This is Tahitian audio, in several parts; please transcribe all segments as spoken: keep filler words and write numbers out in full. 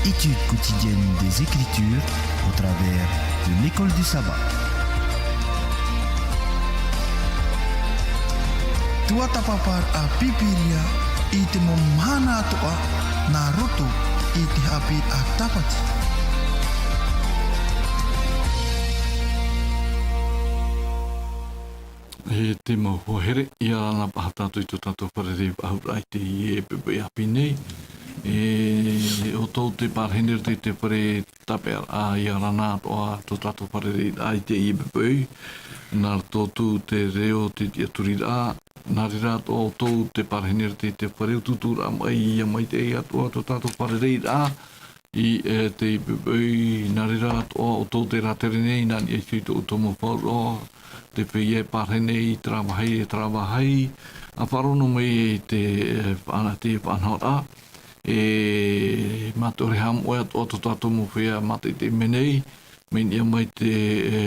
Étude quotidienne des Écritures au travers de l'école du sabbat. Tuatāpaparaʻa Pīpīria i te mau mahana atoʻa nā roto i te haʻapiʻiraʻa Tāpati. E te mau hoa here, ʻia ara na paha tātou i tō tātou fārerei faʻahou i teie poʻipoʻi ʻāpī nei. E, ʻo tō te parahine i te fare tāpeʻaraʻa, ʻia ara na atoʻa tō tātou fārerei i teie poʻipoʻi. Nā roto atu te reo, te tiʻaturiraʻa, nā reira atoʻa ʻo tō te parahine i te fare utuuturaʻa mai, ʻia maitaʻi atoʻa tō tātou fārereiraʻa i, e, teie poʻipoʻi, nā reira atoʻa ʻo tō te rātere nei, nā niʻa iho i tō ʻoutou mau faʻaroʻo, te feiā e parahine i terā vāhi, e terā vāhi, ʻa faʻaroʻo noa mai i te, e, faʻana-, te faʻanahoraʻa, e, mā te ʻore haʻamoʻe atoʻa tō tātou mau feiā mātaʻitaʻi mai nei, mai niʻa mai te, e,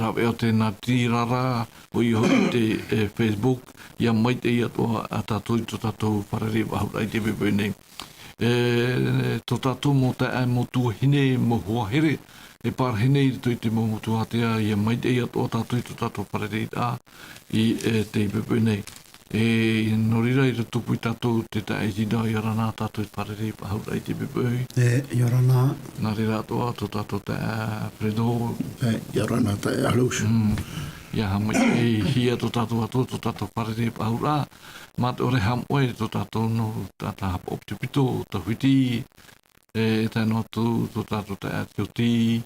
rāveʻa o te nātirara, ʻoia hoʻi te, e, Facebook, ʻia maitaʻi atoʻa tātou i tō tātou fārerei faʻahou i teie poʻipoʻi nei. E, tō tātou mau taeaʻe, mau tuahine, mau hoa here, e parahine i roto i te mau motu ātea, ʻia maitaʻi atoʻa tātou i tō tātou fārereiraʻa i, e, teie poʻipoʻi nei. E, nō reira, i roto pū ia tātou te taeaʻe Zina, ʻia ara na tātou i te fārerei faʻahou i teie poʻipoʻi. E, ʻia ara na. Nā reira atoʻa tō tātou taeaʻe Fredo. E, ʻia ara na taeaʻe Alois. Mm. ʻIa haʻamaitaʻihia tō tātou atoʻa, tō tātou fārerei faʻahou. Mā te ʻore haʻamoʻe tō tātou nō tātaʻi haʻapaʻo pitopito, tauhiti, e, tae noa atu tō tātou taeaʻe Tioti,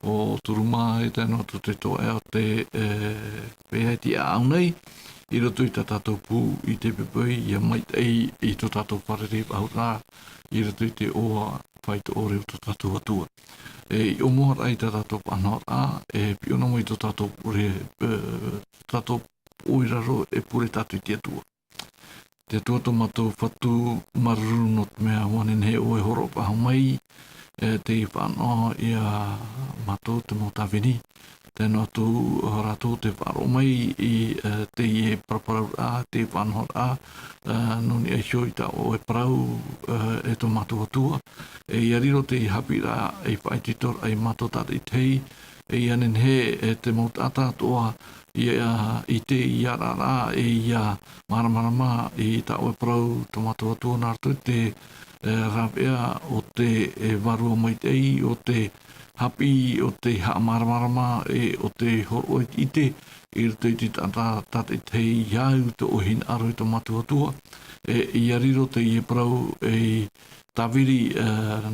ʻo Turuma, e tae noa atu te toeʻa o te, e, feiā e tiʻaʻau nei, i roto i tā tātou pū i teie poʻipoʻi, ʻia maitaʻi i tō tātou fārerei faʻahou, i roto i te ʻoaʻoa faʻaitoito o tō tātou Atua. E, i ʻōmuaraʻa i tā tātou faʻanahoraʻa, e piʻo noa mai tō tātou pure, e, tō tātou pure i raro, e pure tātou i te Atua. Te Atua tō mātou Fatu, māuruuru nō te mea ʻua nehenehe ʻoe e hōroʻa faʻahou mai, e, tei faʻanaho ia mātou te mau tāvini. Tae noa atu rātou tei faʻaroʻo mai i, e, teie paraparauraʻa, te faʻanahoraʻa, e, nō niʻa iho i tā ʻoe parau, e, e tō mātou Atua. E, ʻia riro teie haʻapiʻiraʻa ei faʻaitoitoraʻa ia mātou tātaʻitahi, e ʻia nehenehe, e, te mau taʻata atoʻa, ʻia ʻite, ʻia ʻaraʻara, e ʻia māramarama i tā ʻoe parau, tō mātou Atua, nā roto i te, e, rāveʻa o te, e, Vārua Maitaʻi, ʻo tē haʻapiʻi, ʻo tē haʻamāramarama, e ʻo tē hōroʻa i te ʻite, i roto i te taʻata tātaʻitahi, ʻia au tō ʻoe hinaʻaro e tō mātou Atua. E, ʻia riro teie parau ei tāviri, e,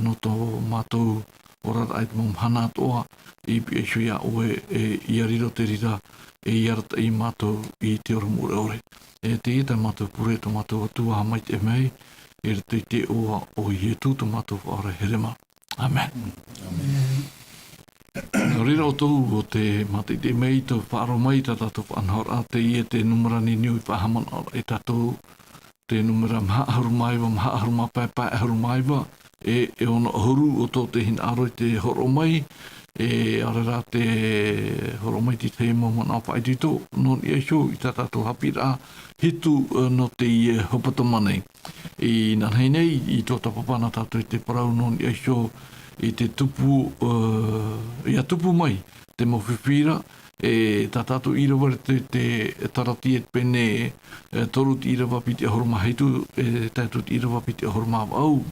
nō tō mātou oraraʻa i te mau mahana atoʻa, i piʻi iho ia ʻoe, e, ʻia riro te reira, e, ʻia arataʻi ia mātou i te ora mure ʻore. E, teie tā mātou pure, tō mātou Atua, haʻamaitaʻi mai, i roto i te iʻoa o Ietu, tō mātou Faʻaora here mā. ʻĀmene. ʻĀmene. Nō reira, ʻoutou ʻo tē mātaʻitaʻi mai, tē faʻaroʻo mai i tā tātou faʻanahoraʻa, teie te nūmera niuniu i faʻahaʻamanaʻo ai tātou, te nūmera maha ʻahuru mā iva, maha ʻahuru mā pae, pae ʻahuru mā iva, e, e ono ʻahuru ʻo tō te hinaʻaro i te hōroʻa mai, e, ʻaore rā te hōroʻa mai i te tahi mau manaʻo faʻaitoito, nō niʻa iho i tā tātou haʻapiʻiraʻa hitu, e, nō teie hepetoma nei. Inanahi nei, i tuatāpapa na tātou i te parau nō niʻa iho i te tupu, e, ʻia tupu mai te mau fifi ra, e, tā tātou ʻīrava i te, te Taratia e pene, e, toru te ʻīrava piti ʻahuru mā hitu, e, tae atu te ʻīrava piti ʻahuru mā vaʻu.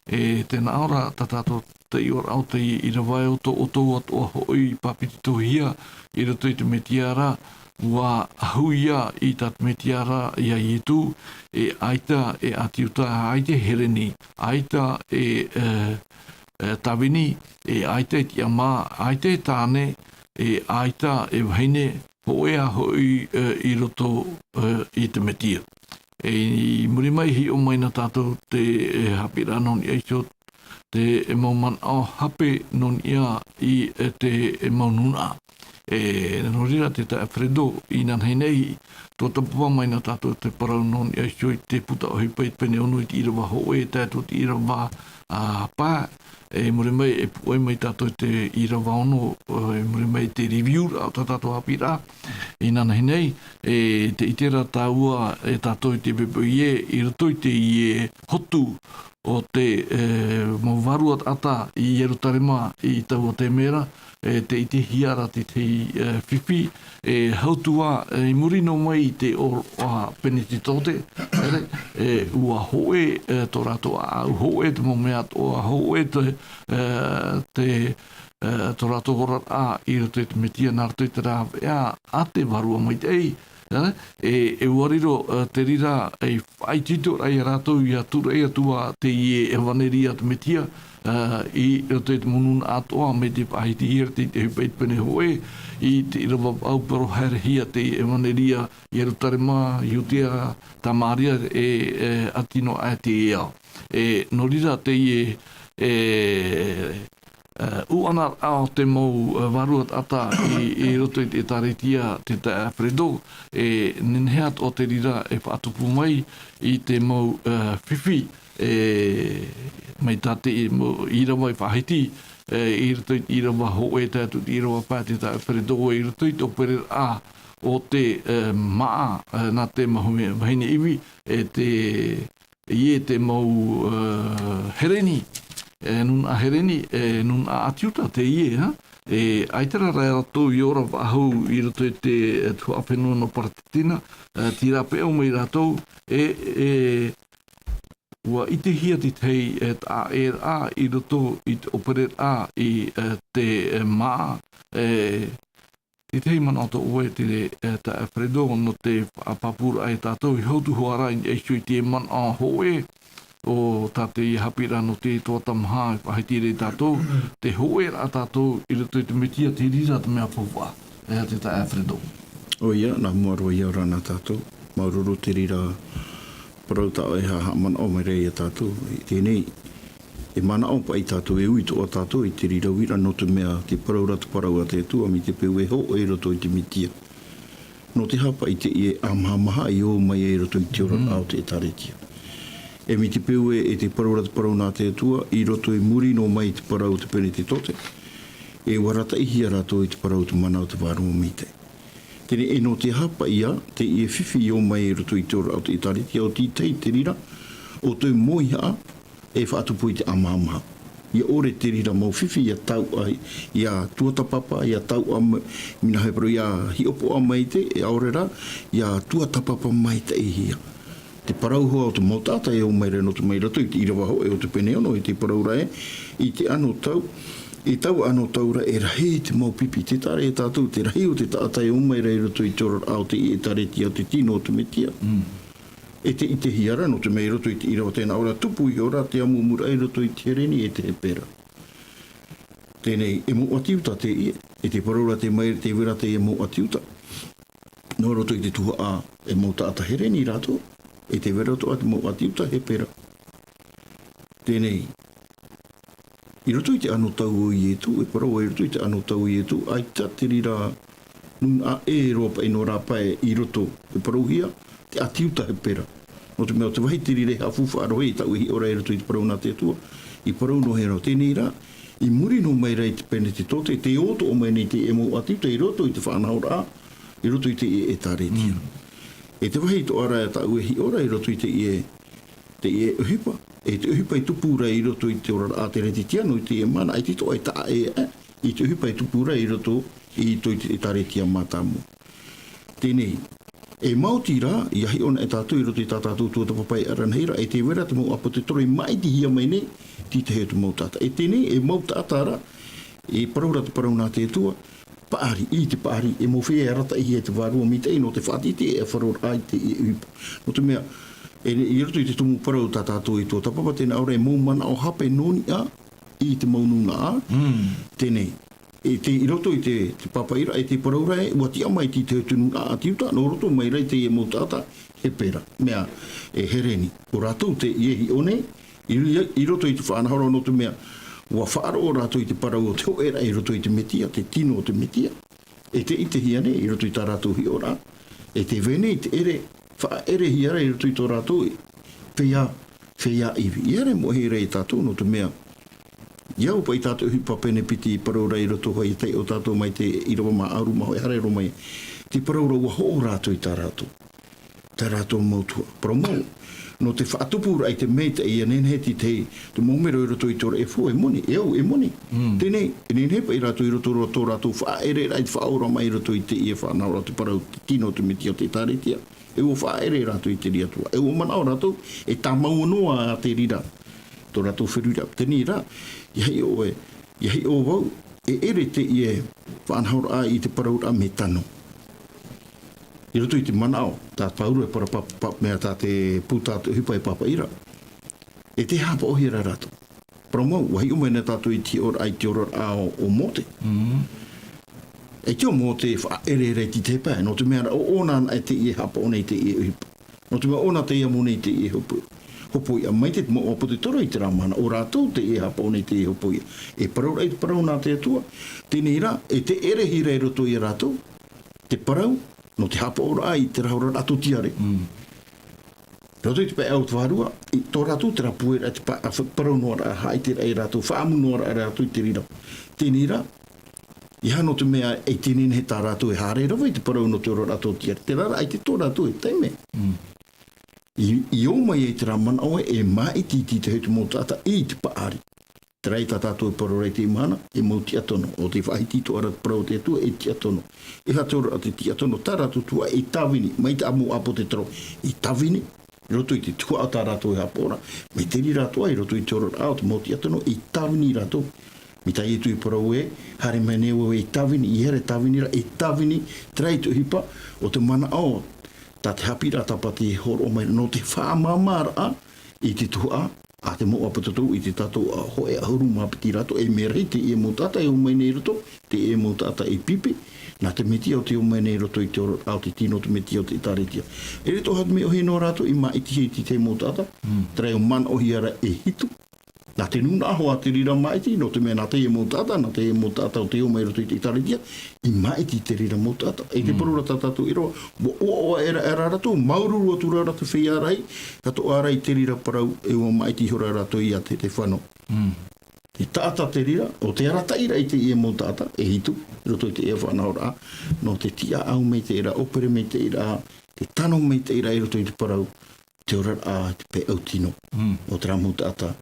E, tē nā ʻō ra, tā tātou taiʻoraʻa o te ʻīrava ē, ʻo tō ʻoutou atoʻa hoʻi i pāpetitohia i roto i te Metia ra, ʻua ahu ia i tā te Metia ra, ia Ietu, e ʻaita e ʻāti Iuta, ʻaita e Hereni, ʻaita e, e, e tāvini, e ʻaita e tiʻamā, ʻaita e tāne, e ʻaita e vahine, hōʻē ā hoʻi, e, i roto, e, i te Metia. E, i muri mai, hiʻo mai na tātou te, e, haʻapiʻiraʻa nō niʻa iho, te, e, mau manaʻo hape nō niʻa i, e, te, e, mau nūnaʻa. E, nō reira, te taeaʻe Fredo, inanahi nei, tuatāpapa mai na tātou te parau nō niʻa iho i te Puta ʻOhipa i te pene ono, i te ʻīrava hōʻē tae atu te ʻīrava, a, pae, e, i muri mai, e pūai mai tātou i te ʻīrava ono, e, i muri mai i te review ra o tā tātou haʻapiʻiraʻa, inanahi nei, e, tē ʻite ra tāua e tātou i te poʻipoʻi ē, i roto i teie hotu o te, e, mau vārua taʻata i Ierutarema i taua taime ra, e, tē ʻitehia ra te, te, e, fifi, e, hau atu ā, e, i muri noa mai i te ʻōroʻa a Penetetote, e, e, ʻua hōʻē, e, tō rātou ʻāʻau hōʻē, te mau mea atoʻa hōʻē, te, e, te, e, tō rātou oraraʻa i roto i te Metia nā roto i te rāveʻa a te Vārua Maitaʻi, e, e, e ʻua riro, e, te reira ei faʻaitoitoraʻa ia rātou ʻia tūraʻi atu ā teie ʻevaneria a te Metia, e, i roto i te mau nūnaʻa atoʻa, mai te faʻahiti i roto i te ʻohipa i te pene hōʻē, i te ʻīrava vaʻu parau haerehia te ʻevaneria i Ierutarema, Iudea, Tamaria, e, e, ʻati noa aʻe teie ao. E, nō reira teie, e, e, ʻuʻanaraʻa o te mau, e, vārua taʻata i, i roto i te ʻĒtārētia Tētaʻe Alfredo, e, nehenehe atoʻa te reira e faʻatupu mai i te mau, e, fifi, e, mai tā te mau ʻīrava i faʻahiti, e, i roto i te ʻīrava hōʻē tae atu i te ʻīrava pae Tētaʻe Alfredo, i roto i te ʻōpereraʻa o te, e, māʻa, e, nā te mau vahine ivi, e te, ʻeiaha te mau, e, Hereni, e, nūnaʻa Hereni, e, nūnaʻa ʻĀti Iuta teie, ha? E, ʻaita rā rātou i ora faʻahou i roto i te, e, tuhaʻa fenua nō Paratitina, e, terā paʻi ʻō mai rātou, e, e, ʻua ʻitehia te tahi, e, taʻaʻēraʻa i roto i te ʻōpereraʻa i, e, te, e, māʻa, e, te tahi manaʻo tō ʻoe te, e, Tētaʻe Alfredo nō te faʻapāpūraʻa ia tātou, e hau atu hoʻi ra i niʻa iho i te manaʻo hōʻē o tā teie haʻapiʻiraʻa nō te tuatāmaha e faʻahiti ra ia tātou, te hōʻēraʻa tātou i roto i te Metia, te reira te mea faufaʻa, e, Tētaʻe Alfredo. ʻOia, nā mua roa ia ora na tātou, māuruuru te reira parau tā ʻoe e haʻamanaʻo mai ra ia tātou, i teie nei, e manaʻo paʻi tātou, e ui atoʻa tātou i te reira uiraʻa nō te mea te parau ra te parau a te Atua, mai te peu e hōʻē i roto i te Metia. Nō te aha paʻi teie ʻāmahamaha i ō mai ai i roto i te oraraʻa o te ʻĒtārētia. E mai te peu e, e te parau ra te parau nā te Atua, i roto i muri noa mai i te parau o te Penetetote, e ʻua arataʻihia rātou i te parau o te mana o te Vārua Maitaʻi. Teie nei, e nō te aha paʻi ā, teie fifi i ō mai i roto i te oraraʻa o te ʻĒtārētia, ʻo te tahi te reira, ʻo te mōihaʻa, e faʻatupu i te ʻāmahamaha. ʻIa ʻore te reira mau fifi ʻia tauʻa, ʻia tuatāpapa, ʻia tauʻa mai, mea nā hea parau, ʻia hiʻopoʻa maitaʻi, e ʻaore rā, ʻia tuatāpapa maitaʻihia. Te parau hoʻi o te mau taʻata e ō mai ra nō te, mai roto i te ʻīrava hōʻē o te pene ono, e te parau ra ē, i te anotau, i taua anotau ra e rahi te mau pipi, tē taʻa ra ia tātou te rahi o te taʻata e ō mai ra i roto i te oraraʻa o te ʻĒtārētia, o te tino o te Metia. Mm. E tē ʻitehia ra, nō te mea i roto i te ʻīrava teie nā ʻō ra, tupu iho ra te ʻāmuimui i roto i te Hereni e te Hepera. Teie nei, e mau ʻĀti Iuta teie, e te parau ra tē vai ra, tē vai ra teie mau ʻĀti Iuta. Nō roto i te tuhaʻa, e mau taʻata Hereni rātou, e tē vai ra atoʻa te mau ʻĀti Iuta Hepera. Teie nei, i roto i te anotau o Ietu, e parau ai i roto i te anotau o Ietu, ʻaita te reira nūnaʻa ʻē roa paʻi nō rāpae i roto, e parauhia, te ʻĀti Iuta Hepera. Nō te mea ʻo te vāhi te reira e haʻafaufaʻa roa i taua e hiʻo ra i roto i te parau nā te Atua, i parau noa hia roa. Teie nei rā, i muri noa mai ra i te Penetetote, tē ʻō atoʻa mai nei teie mau ʻĀti Iuta i roto i te faʻanahoraʻa, i roto i te ʻĒtārētia. Mm. E te vāhi atoʻa ra e taua e hiʻo ra i roto i teie, teie ʻohipa. E te ʻohipa i tupu ra i roto i te oraraʻa a te Kerisetiano i teie mahana, ʻaita atoʻa e taʻa ʻē aʻe i te ʻohipa i tupu ra i roto i, i te ʻĒtārētia mātāmua. Teie nei, e maoti rā, ʻia hiʻo na e tātou i roto i tā tātou tuatāpapa e ʻaranahiraʻa, e tē vai ra te mau ʻāpōsetolo i māʻitihia mai nei, te tahi o te mau taʻata. E teie nei, e mau taʻata ra, e parau ra te parau nā te Atua, paʻari, i te paʻari, e mau feiā e arataʻihia e te Vārua Maitaʻi nō te faʻaʻiteʻite e faʻaroʻo ra i teie ʻohipa. Nō te mea, e, i roto i te tumu parau tā tātou i tuatāpapa, teie nā ʻō ra e mau manaʻo hape nō niʻa i te mau nūnaʻa. Mm. Teie nei, e te, i roto i te, te pāpaʻiraʻa, e te parau ra ē, ʻua tiʻa mai te tahi o te nūnaʻa ʻĀti Iuta, nō roto mai ra i teie mau taʻata Hepera, mea, e Hereni. ʻO rātou teie e hiʻo nei, i, i roto i te faʻanahoraʻa nō te mea, ʻua faʻaroʻo rātou i te parau o te hōʻēraʻa i roto i te Mesia, te tino o te Mesia. E tē ʻitehia nei, i roto i tā rātou hiʻoraʻa, e tē vai nei te ʻere, faʻaʻerehia ra i roto i tō rātou feiā, feiā ivi. ʻIa ʻere moʻehia ra ia tātou nō te mea, ʻia au paʻi tā te ʻohipa pene piti i parau ra i roto hoʻi e taiʻo tātou mai te ʻīrava mā ʻahuru mā hōʻē haere roa mai. Te parau ra ʻua hoʻo rātou i tā rātou. tā rātou mau tuhaʻa. Parau mau, nō te faʻatupuraʻa i te mea i te, ʻia nehenehe te, te, te mau mero i roto i tō rātou e fo, e moni, e au, e moni. Mm. Teie, e nehenehe paʻi rātou i roto i tō rātou faʻaʻereraʻa i te faʻaora mai i roto i teie faʻanahoraʻa o te parau, te tino o te Metia, o te ʻĒtārētia. E ʻua faʻaʻere rātou i te reira tuhaʻa. E ʻua manaʻo rātou, e tāmau noa te reira tō rātou feruriraʻa. Teie rā, ʻia hiʻo ʻoe, ʻia hiʻo vau, e ʻere teie faʻanahoraʻa i te parauraʻa mea tano. I roto i te manaʻo, tā Pauro e parau pa-, pa-, mea tā te pū tā te ʻohipa e pāpaʻi ra. E tē haʻapaʻohia ra rātou. Parau mau, ʻua hiʻo mai na tātou i te hiʻoraʻa i te oraraʻa o, o Mōte. Mm. E te o Mōte e faʻaʻereraʻa i te pae, nō te mea ra ʻo, ʻōna anaʻe teie e haʻapaʻo nei i teie ʻohipa. Nō te mea ʻōna tei amo nei i teie hopo-, hopoiʻa mai te mau ʻāpōsetolo i terā mahana, ʻo rātou teie e haʻapaʻo nei i teie hopoiʻa. E parauraʻa i te parau nā te Atua, teie rā, e tē ʻerehia ra i roto ia rātou, te parau, nō te haʻapaʻoraʻa i terā oraraʻa tō tiare. Mm. Roto i te pae o te vārua, i tō rātou terā pueraʻa te pa-, a, fa-, parau noa ra, haʻaʻiteraʻa ia rātou, faʻaʻamu noa ra rātou i te reira. Teie rā, ʻeiaha nō te mea e tē nehenehe tā rātou e haere rave i te parau nō te oraraʻa tō tiare. Terā rā, ʻaita tō rātou e taime. Mm. I, i ō mai ai terā manaʻo e, e māʻititiraʻa te mau taʻata i te paʻari. Terā ia tā tātou e parau ra i teie mahana, e mau tiʻatono. ʻO tē faʻahiti atoʻa ra te parau a te Atua, e tiʻatono. E aha te oraraʻa o te tiʻatono, tā rātou tuhaʻa e tāvini, mai te mau ʻāpōsetolo, e tāvini, i roto i te tuhaʻa tā rātou e haʻapaʻo ra, mai te reira atoʻa, i roto i te oraraʻa o te mau tiʻatono, e tāvini rātou. Mai tā Ietu i parau ē, haere mai nei au e tāvini, ʻeiaha e tāvini ra, e tāvini, terā ia te ʻohipa, ʻo te manaʻo, tā te haʻapiʻiraʻa tāpati e hōroʻa mai, nō te faʻamāmāraʻa, i te tuhaʻa, a te mau ʻāpōsetolo i te tātou, a, hōʻē ʻahuru mā piti rātou, e mea rahi teie mau taʻata e ō mai nei i roto, teie mau taʻata e pipi, nā te Metia ʻo tē ō mai nei i roto i te oraraʻa o te tino o te Metia o te ʻĒtārētia. E riro atoʻa te mea ʻohie nō rātou i māʻitihia i te mau taʻata, Mm. terā ʻua manaʻohia ra e hitu. Nā te nūnaʻa hoʻi te reira māʻiti, nō te mea nā teie mau taʻata, nā teie mau taʻata ʻo tē ō mai i roto i te ʻĒtārētia, i māʻiti i te reira mau taʻata. E te Mm. parau ra tā tātou e rave, ʻua ʻoaʻoa aʻera, aʻera rātou, māuruuru atu ra rātou feiā rahi, atoʻa ra i te reira parau, e ʻua māʻiti ihora rātou ia Setefano. Mm. Te taʻata te reira, ʻo te arataʻiraʻa i teie mau taʻata, e hitu, i roto i teie faʻanahoraʻa, nō te tiʻaʻau maitaʻi ra, ʻōpere maitaʻi ra, te tano maitaʻi ra i roto i te parau, te oraraʻa, te pae ʻautino, Mm. ʻo terā mau taʻata,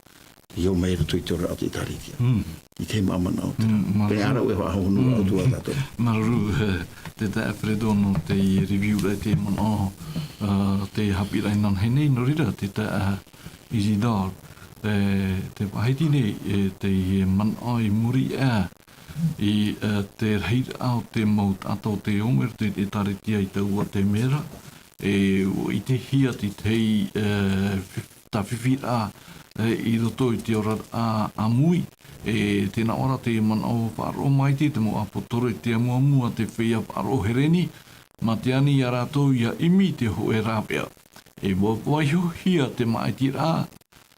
i ō mai i roto i te oraraʻa o te ʻĒtārētia. Mm. I te mau manaʻo o te Mm, manaʻo. Pēnei rā ʻoe e faʻahou noa Mm. atu ā tātou. Māuruuru, eh, te taeaʻe Fredo nō te review ra i te manaʻo, eh, te haʻapiʻiraʻa i nānahi nei, nō reira, te taeaʻe Isidore, eh, tē faʻahiti nei, eh, te manaʻo i muri aʻe, i, eh, te rahiraʻa o te mau taʻata ʻo tē ō mai i roto i te ʻĒtārētia i taua taime ra, e, ʻua ʻitehia te tahi, eh, fi-, tāfifiraʻa, eh, i roto i te oraraʻa ʻāmui, e, tē nā ʻō ra te manaʻo faʻaroʻo maitaʻi te mau ʻāpōsetolo i te amuamu a te feiā faʻaroʻo Hereni, mā te ani ia rātou ʻia ʻimi i te hōʻē rāveʻa. E ʻua, ʻua vaihohia te māʻitiraʻa,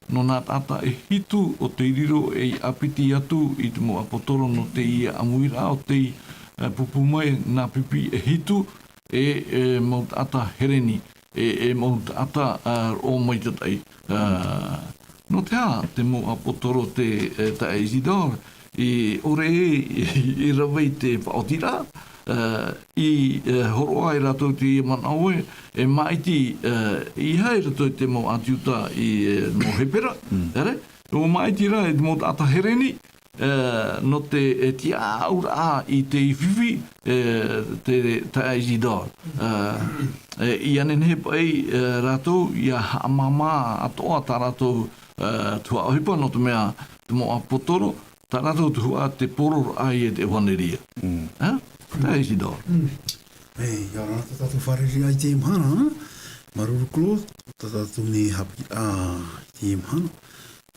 nō nā taʻata e hitu ʻo tei riro ei ʻāpiti atu i te mau ʻāpōsetolo nō teie ʻāmuiraʻa ʻo tei, eh, pūpū mai nā pipi e hitu, e, e mau taʻata Hereni, e, e mau taʻata, eh, roʻo maitaʻi. Eh, nō te aha te mau ʻāpōsetolo te, eh, taeaʻe Isidore, i ʻore i, i rave i te faʻaotiraʻa, eh, i, eh, hōroʻa ai rātou i te manaʻo ē, e māʻiti, eh, ʻeiaha i roto i te mau ʻĀti Iuta i, eh, mau Hepera, Mm. ʻere? ʻUa māʻiti rā i te mau taʻata Hereni, eh, nō te, eh, tiʻaʻauraʻa i te fifi, eh, te taeaʻe Isidore. Eh, eh, ʻia nehenehe paʻi, eh, rātou, ʻia haʻamāmā atoʻa tā rātou, eh, tuhaʻa ʻohipa, nō te mea, te mau ʻāpōsetolo, tā rātou tuhaʻa te pororaʻa ia i te ʻevanelia. Mm. Eh? Taeaʻe Isidore. Mm. E, ʻia ora na tā tātou fārereiraʻa i teie mahana, ā? Māuruuru Claude, tā tātou nei haʻapiʻiraʻa i teie mahana.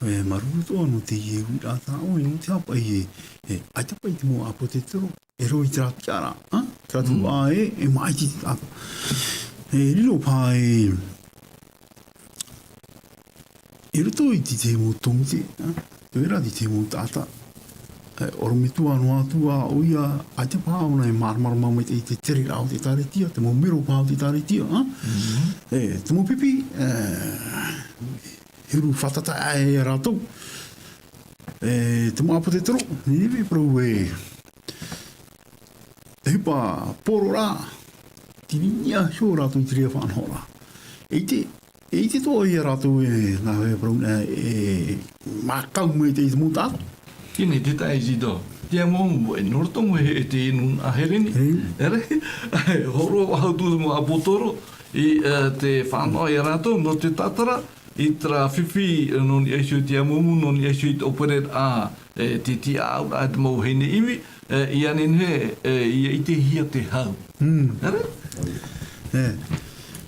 E, māuruuru atoʻa nō teie uiraʻa tā ʻoe, nō te aha paʻi e, e, ʻaita paʻi te mau ʻāpōsetolo e rave i terā tiʻaraʻa, ā? Terā Mm. tuhaʻa e, e māʻiti te taʻata. E, riro paʻi e, I roto i te tahi mau tōmite, ā, te reira te tahi mau taʻata, e, ʻorometua noa atu ā ʻoia, ʻaita paha ʻōna e māramarama mai i te, te tereraʻa o te ʻĒtārētia, te mau mero paha o te ʻĒtārētia, ā? Mhm. E, te mau pipi, e, huru fātata aʻe ia rātou. E, te mau ʻāpōsetolo, Ninive, parau ē, te ʻohipa pororaʻa, tini niʻa iho rātou i te reira faʻanahoraʻa. E ʻite, e ʻite atoʻa ia rātou e nā hea parau nā e mātau mai te, i te mau taʻata. Teie nei te taeaʻe Isidore. Te amoamoa, e nō roto mai e te inu a Hereni. Hereni. Ere, hōroʻa faʻahou atu te mau ʻāpōsetolo, i, e, te faʻanaho ia rātou, nō te taʻata ra, i terā fifi, nō niʻa iho i te amoamoa, nō niʻa iho i te ʻōpereraʻa, e, te tiʻaʻauraʻa e te mau vahine ivi, e, ʻia nehenehe, e, ʻia ʻitehia te hau. Mm. Ere? E,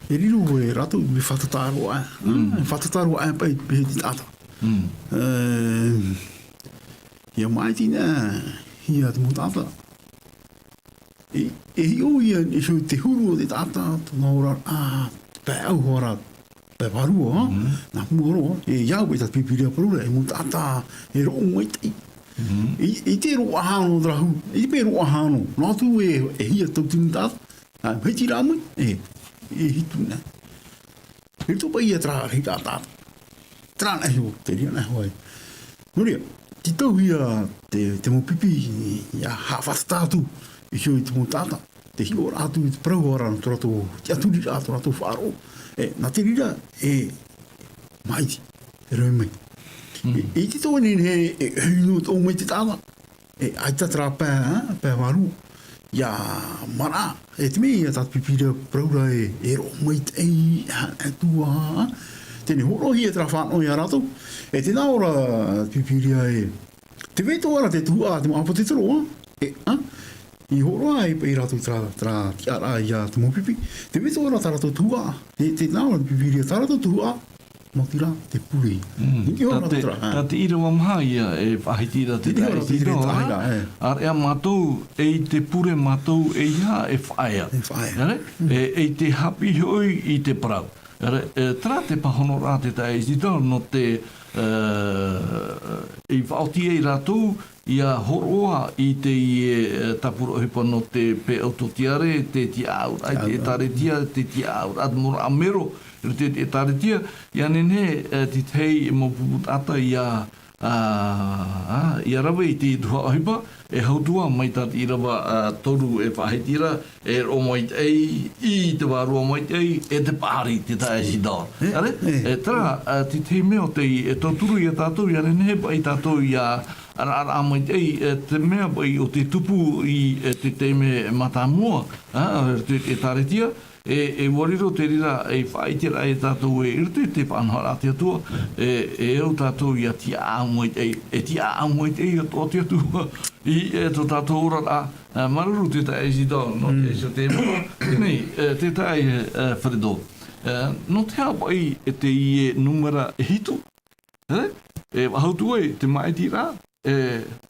e riro e rātou, e fātata roa, e. Mm. E fātata roa, e, paʻi, paʻi te taʻata. Mm. E, ʻia maʻiti nā, hia te mau taʻata. E, e hiʻo ia, e hiʻo te huru o te taʻata, tōna ora, a, pae ʻauhara, pae vārua, mm, nā mua roa, e, ʻia au e tā te Pīpīria parau ra, e mau taʻata, e roʻo maitaʻi. Mm. E, e te roʻa hano drahu, e te roʻa hano, nā atu e, e hia tau tini taʻata, a, hiti rā mai, e, e hitu nā. I roto paʻi ia terā, i terā taʻata. Terā nā iho, te reira nā iho ai. Nō reira, tītauhia te, te mau pipi, ʻia haʻafātata atu, i hiʻo i te mau taʻata. Te hiʻo ra atu i te parau ra, nō tō rātou tiʻaturiraʻa, tō rātou faʻaroʻo. E, nā te reira, e, maʻiti, e rave mai. Mm. E, e te tō nei, e, e, e, nō tō mai te taʻata. E, ʻaita terā pae, ā, pae vārua. ʻIa maraʻa, e te mea ia tā te Pīpīria parau ra e, e roʻo maitaʻi, ā, e tuaha, ā. Teie nei hōroʻahia terā faʻanaho ia rātou. E tē nā ʻō ra te Pīpīria e, tē vai atoʻa ra te tuhaʻa, te mau ʻāpōsetolo, ā. E, ā, i hōroʻa ai paʻi rātou terā, terā tiʻaraʻa ia te mau pipi. Tē vai atoʻa ra tā rātou tuhaʻa. E, tē nā ʻō ra te Pīpīria, tā rātou tuhaʻa, Maoti rā, te pure. Mm. Nini ʻō ra te, tā te, ā, tā te ʻīrava maha ia e faʻahiti ra te, nini ʻō ra te taeaʻe Isidore, ā, ā. ʻĀreʻa mātou, e i te pure mātou, e ʻeiaha e faʻaea. E faʻaea. Ere? Mm. E, e i te haʻapiʻi hoʻi i te parau. Ere, e, terā te pāhonoraʻa te taeaʻe Isidore nō te, e, i faʻaoti ai rātou, ʻia hōroʻa i teie, e, tāpura ʻohipa nō te peʻau tōtiare, te tiʻaʻauraʻa i te ʻĒtāretia, te tiʻaʻauraʻa te mau raʻa mero, i roto i te ʻĒtāretia, ʻia nehenehe, e, te tahi mau pupu taʻata ʻia, ā, ā, ʻia rave i te tuhaʻa ʻohipa, e hau atu ā mai tā te ʻīrava, ā, toru e faʻahiti ra, e roʻo maitaʻi, i te vārua maitaʻi, e te paʻari, te taeaʻe Isidore. E, ere? E. E terā, ā, te tahi mea ʻo tē, e tauturu ia tātou, ʻia nehenehe paʻi tātou ʻia ʻaraʻaraʻa maitaʻi, e, te mea paʻi ʻo te tupu i, e, te taime mātāmua, ā, i roto i te ʻĒtāretia, e, e ʻua riro te reira, e faʻaʻiteraʻa ia tātou ē, i roto i te faʻanahoraʻa a te Atua, e, e au tātou ʻia tiʻaʻau maitaʻi, e tiʻaʻau maitaʻi atoʻa te Atua i, e, tō tātou oraraʻa, ā, māuruuru te taeaʻe Isidore, nō te, mm, iho te mea, teie nei, e, te taeaʻe, e, Fredo. E, nō te aha paʻi, e, teie nūmera e hitu, E, e faʻahou atu ai te māʻitiraʻa, e,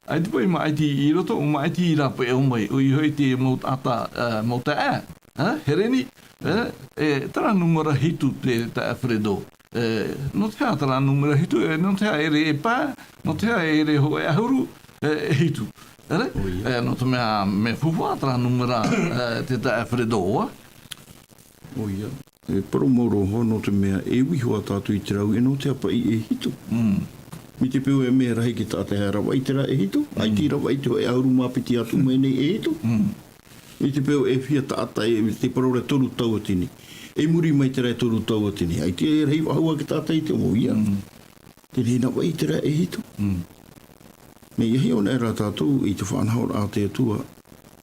ʻaita paʻi māʻiti i roto, māʻiti i rāpae ʻō mai, ʻoia hoʻi te mau taʻata, e, mau taeaʻe, e, Hereni, e, e, terā nūmera hitu te taeaʻe Fredo. E, nō te aha terā nūmera hitu, e, nō te aha ʻere e pae, nō te aha ʻere hōʻē ʻahuru, e, e hitu. Ere? ʻOia. E, nō te mea, mea faufaʻa terā nūmera, e, te taeaʻe Fredo, ā? ʻOia. E parau mau roa hoʻi nō te mea e ui hoʻi tātou i te rāveʻa nō te aha paʻi e hitu. Mm. Mai te peu e mea rahi te taʻata e rave i terā e hitu, mm, ʻaita i rave i te hōʻē ʻahuru mā piti atu mai nei e hitu. Mm. Mai te peu e feiā taʻata e, te parau ra e toru tauatini. I muri mai terā e toru tauatini. ʻAita e rahi faʻahou ake taʻata i te mau ia. Mm. Teie nei nā paʻi terā e hitu. Mm. Mea hiʻo anaʻe rā tātou i te faʻanahoraʻa a te Atua,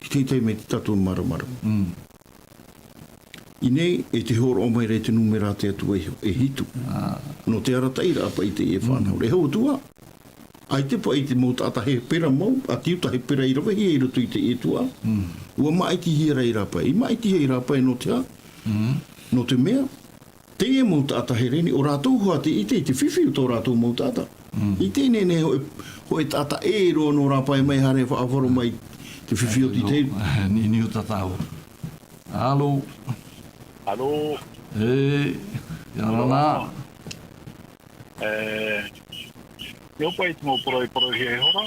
i te taime i te tātou māramarama. Mm. I ʻō nei, e te hōroʻa mai ra i te nūmera a te Atua iho, e hitu. Ā. Nō te arataʻiraʻa paʻi i teie faʻanahoraʻa. Mm. E hau atu ā. ʻAita paʻi te mau taʻata hepera mau, ʻa Iuta hepera i ravehia i roto i teie tuhaʻa. Mm. ʻUa māʻitihia ra i rāpae. I māʻitihia i rāpae nō te aha? Mm. Nō te mea, teie mau taʻata Hereni, ʻo rātou hoʻi tē ʻite i te fifi o tō rātou mau taʻata. Mm. ʻIte nei, nei, hōʻē, hōʻē taʻata ʻē roa nō rāpae mai, haere faʻaroʻo mai te fifi o te tei. Niniu tātou. Alo. Alo. E, ʻia ora na. E, ʻia au paʻi i te mau parau i parauhia iho ra.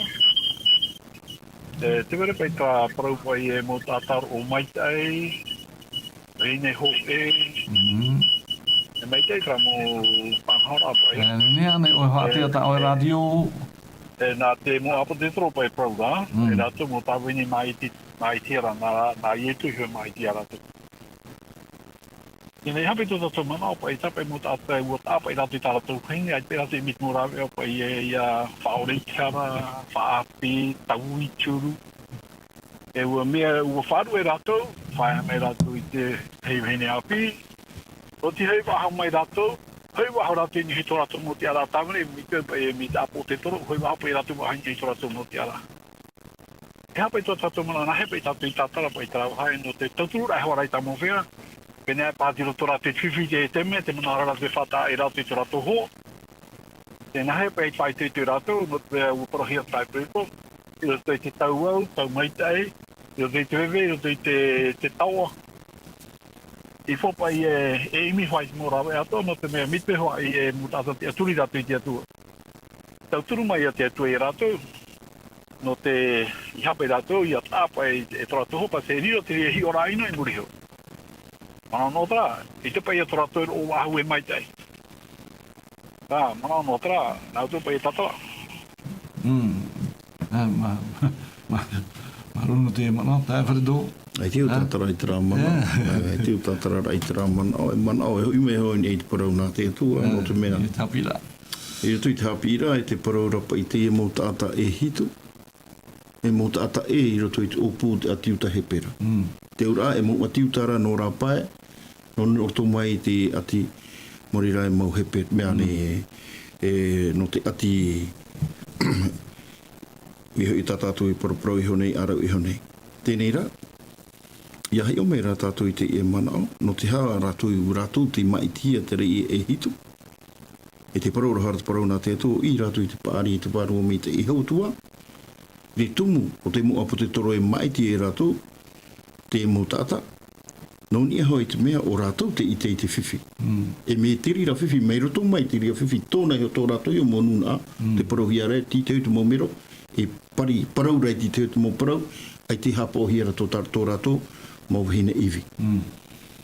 E, tē vai ra paʻi terā parau paʻi e mau taʻata roʻo maitaʻi, vahine hōʻē. Mm. E maitaʻi terā mau faʻanahoraʻa paʻi. E, nehenehe ānei ʻoe e faʻaʻite i tā ʻoe e rātio? E, nā te mau ʻāpōsetolo paʻi parau ra, mm, e rātou mau tāvini māʻiti, māʻitihia ra, nā, nā Ietu iho e māʻitihia rātou. Teie nei, e hape tō tātou manaʻo paʻi, tāpaʻi mau taʻata, ʻua taʻa paʻi rātou i tā rātou vahine, ʻaita paʻi rātou i mea mau rāveʻa paʻi, e, ʻia faʻaʻore i te hara, faʻaʻāpī, tau i te uru. E ʻua mea, ʻua faʻaruʻe rātou, fāʻaʻe mai rātou i te, hei vahine ʻāpī. ʻO te hoʻi faʻahou mai rātou, hoʻi faʻahou rātou i niʻa i tō rātou mau tiʻaraʻa tāvini, mai te, e, mai te ʻāpoʻo o te toro, hoʻi faʻahou paʻi rātou faʻahou i niʻa i tō rātou mau tiʻaraʻa. E hape tō tātou manaʻo, nāhea paʻi tātou i tātara paʻi i terā vāhi, nō te tautururaʻa e hoʻi ra i tā mau feiā, pēneiaʻe paʻi i roto rā te fifi te, te mea, te manaʻo ra te faʻataʻa i rātou i tō rātou hoa. Tē nāhea paʻi e faʻaitoito ia rātou, nō te mea ʻua parauhia te taʻata i roto, i roto i te tau au, tau maitaʻi, i roto i te veve, i roto i te, te taoʻa. I fāʻaʻe e, e ʻimi hoʻi i te mau rāveʻa atoʻa, nō te mea mai te hoʻi e mau taʻata tiʻaturi rātou i te Atua. Tauturu mai ia te Atua ia rātou, nō te, i hape rātou, ʻia taʻa paʻi e tō rātou hoa, paʻi e riro te hiʻoraʻa ʻino i muri iho. Manaʻo noa terā, ʻite paʻi ia tō rātou e roʻo faʻahou e maitaʻi. Ā, manaʻo noa terā, nā ʻoutou paʻi e tātara. Mm. Ā, mā, mā, māuruuru nō te manaʻo, taeaʻe Fare Dō. ʻAita e tātara i terā manaʻo. Ā. Ā, ʻaita e tātara i terā manaʻo. E manaʻo, e hoʻi mai hoʻi i te parau nā te Atua, ā, nō te mea. I te haʻapiʻiraʻa. I roto i te haʻapiʻiraʻa, e te parau ra paʻi teie mau taʻata e hitu. E mau taʻata ʻē i roto i te ʻōpū o te ʻāti Iuta Hepera. Mm. Te auraʻa, e mau ʻāti Iuta ra nō rāpae, nō roto mai i te ʻāti Morera e mau Hepera, mea nei, e, nō te ʻāti, ʻoia hoʻi tā tātou e paraparau iho nei, ʻāraʻu iho nei. Teie rā, ʻia hiʻo mai ra tātou i teie manaʻo, nō te aha rātou, rātou tei maʻitihia te reira e hitu. E te parau ra, te parau nā te Atua, ʻī rātou i te paʻari i te Vārua Maitaʻi, e hau atu ā, te tumu o te mau ʻāpōsetolo e maʻiti ia rātou, te mau taʻata, nō niʻa hoʻi i te mea ʻo rātou tei ʻite i te fifi. Mm. E mea te reira fifi, mai roto mai te reira fifi, tōna iho tō rātou iho mau nūnaʻa, mm, tē parauhia ra, tītau te mau mero, e pari, parau ra i tītau te mau parau, ʻaita e haʻapaʻohia ra tō tā-, tō rātou mau vahine ivi. Mm.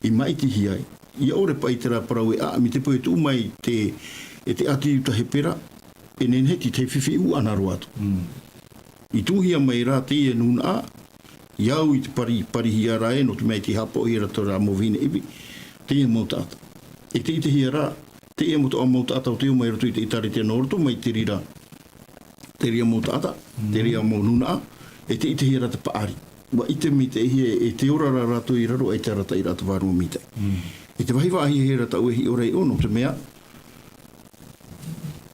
I maʻitihia ai. ʻIa ʻore paʻi terā parau e ʻā, mai te peu e tuʻu mai te, e te ʻāti Iuta Hepera, e nehenehe te tahi fifi ʻūʻana roa atu. Mm. I tuʻuhia mai rā teie nūnaʻa, ʻia au i te pari, parihia ra ē, nō te mea tē haʻapaʻohia ra tō rā mau vahine ivi, teie mau taʻata. E te ʻitehia ra, teie mau taʻata, mau taʻata o tei ō mai i roto i te ʻĒtārētia nō roto mai te reira, te reira mau taʻata, mm, te reira mau nūnaʻa, e te ʻitehia ra te paʻari. ʻUa ʻite maitaʻihia e te ora ra rātou i raro, ʻaita e arataʻi ra te Vārua Maitaʻi. Mm. E te vāhi faʻahiahia ra tāʻu e hiʻo ra i ʻō, nō te mea,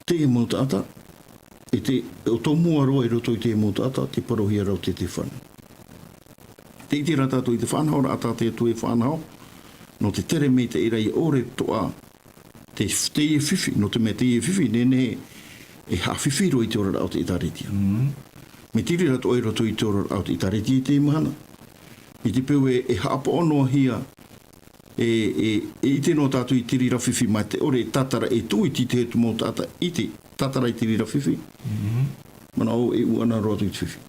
teie mau taʻata, e te, ʻo tō mua roa i roto i teie mau taʻata, tē parauhia ra ʻo Tētēfano. Tē ʻite ra tātou i te faʻanahoraʻa tā te Atua e faʻanaho, nō te tere maitaʻi ra ʻia ʻore atoʻa te, teie fifi, nō te mea teie fifi, nehenehe e haʻafifi roa i te oraraʻa o te ʻĒtārētia. Mm. Mea te reira atoʻa i roto i te oraraʻa o te ʻĒtārētia i teie mahana. Mai te peu e, e haʻapaʻo noa hia, e, e, e ʻite noa tātou i te reira fifi, mā te ʻore e tātara e tuʻu i te tahi atu mau taʻata i te tātara i te reira fifi. Mm. Manaʻo e ʻūʻana roa atu i te fifi.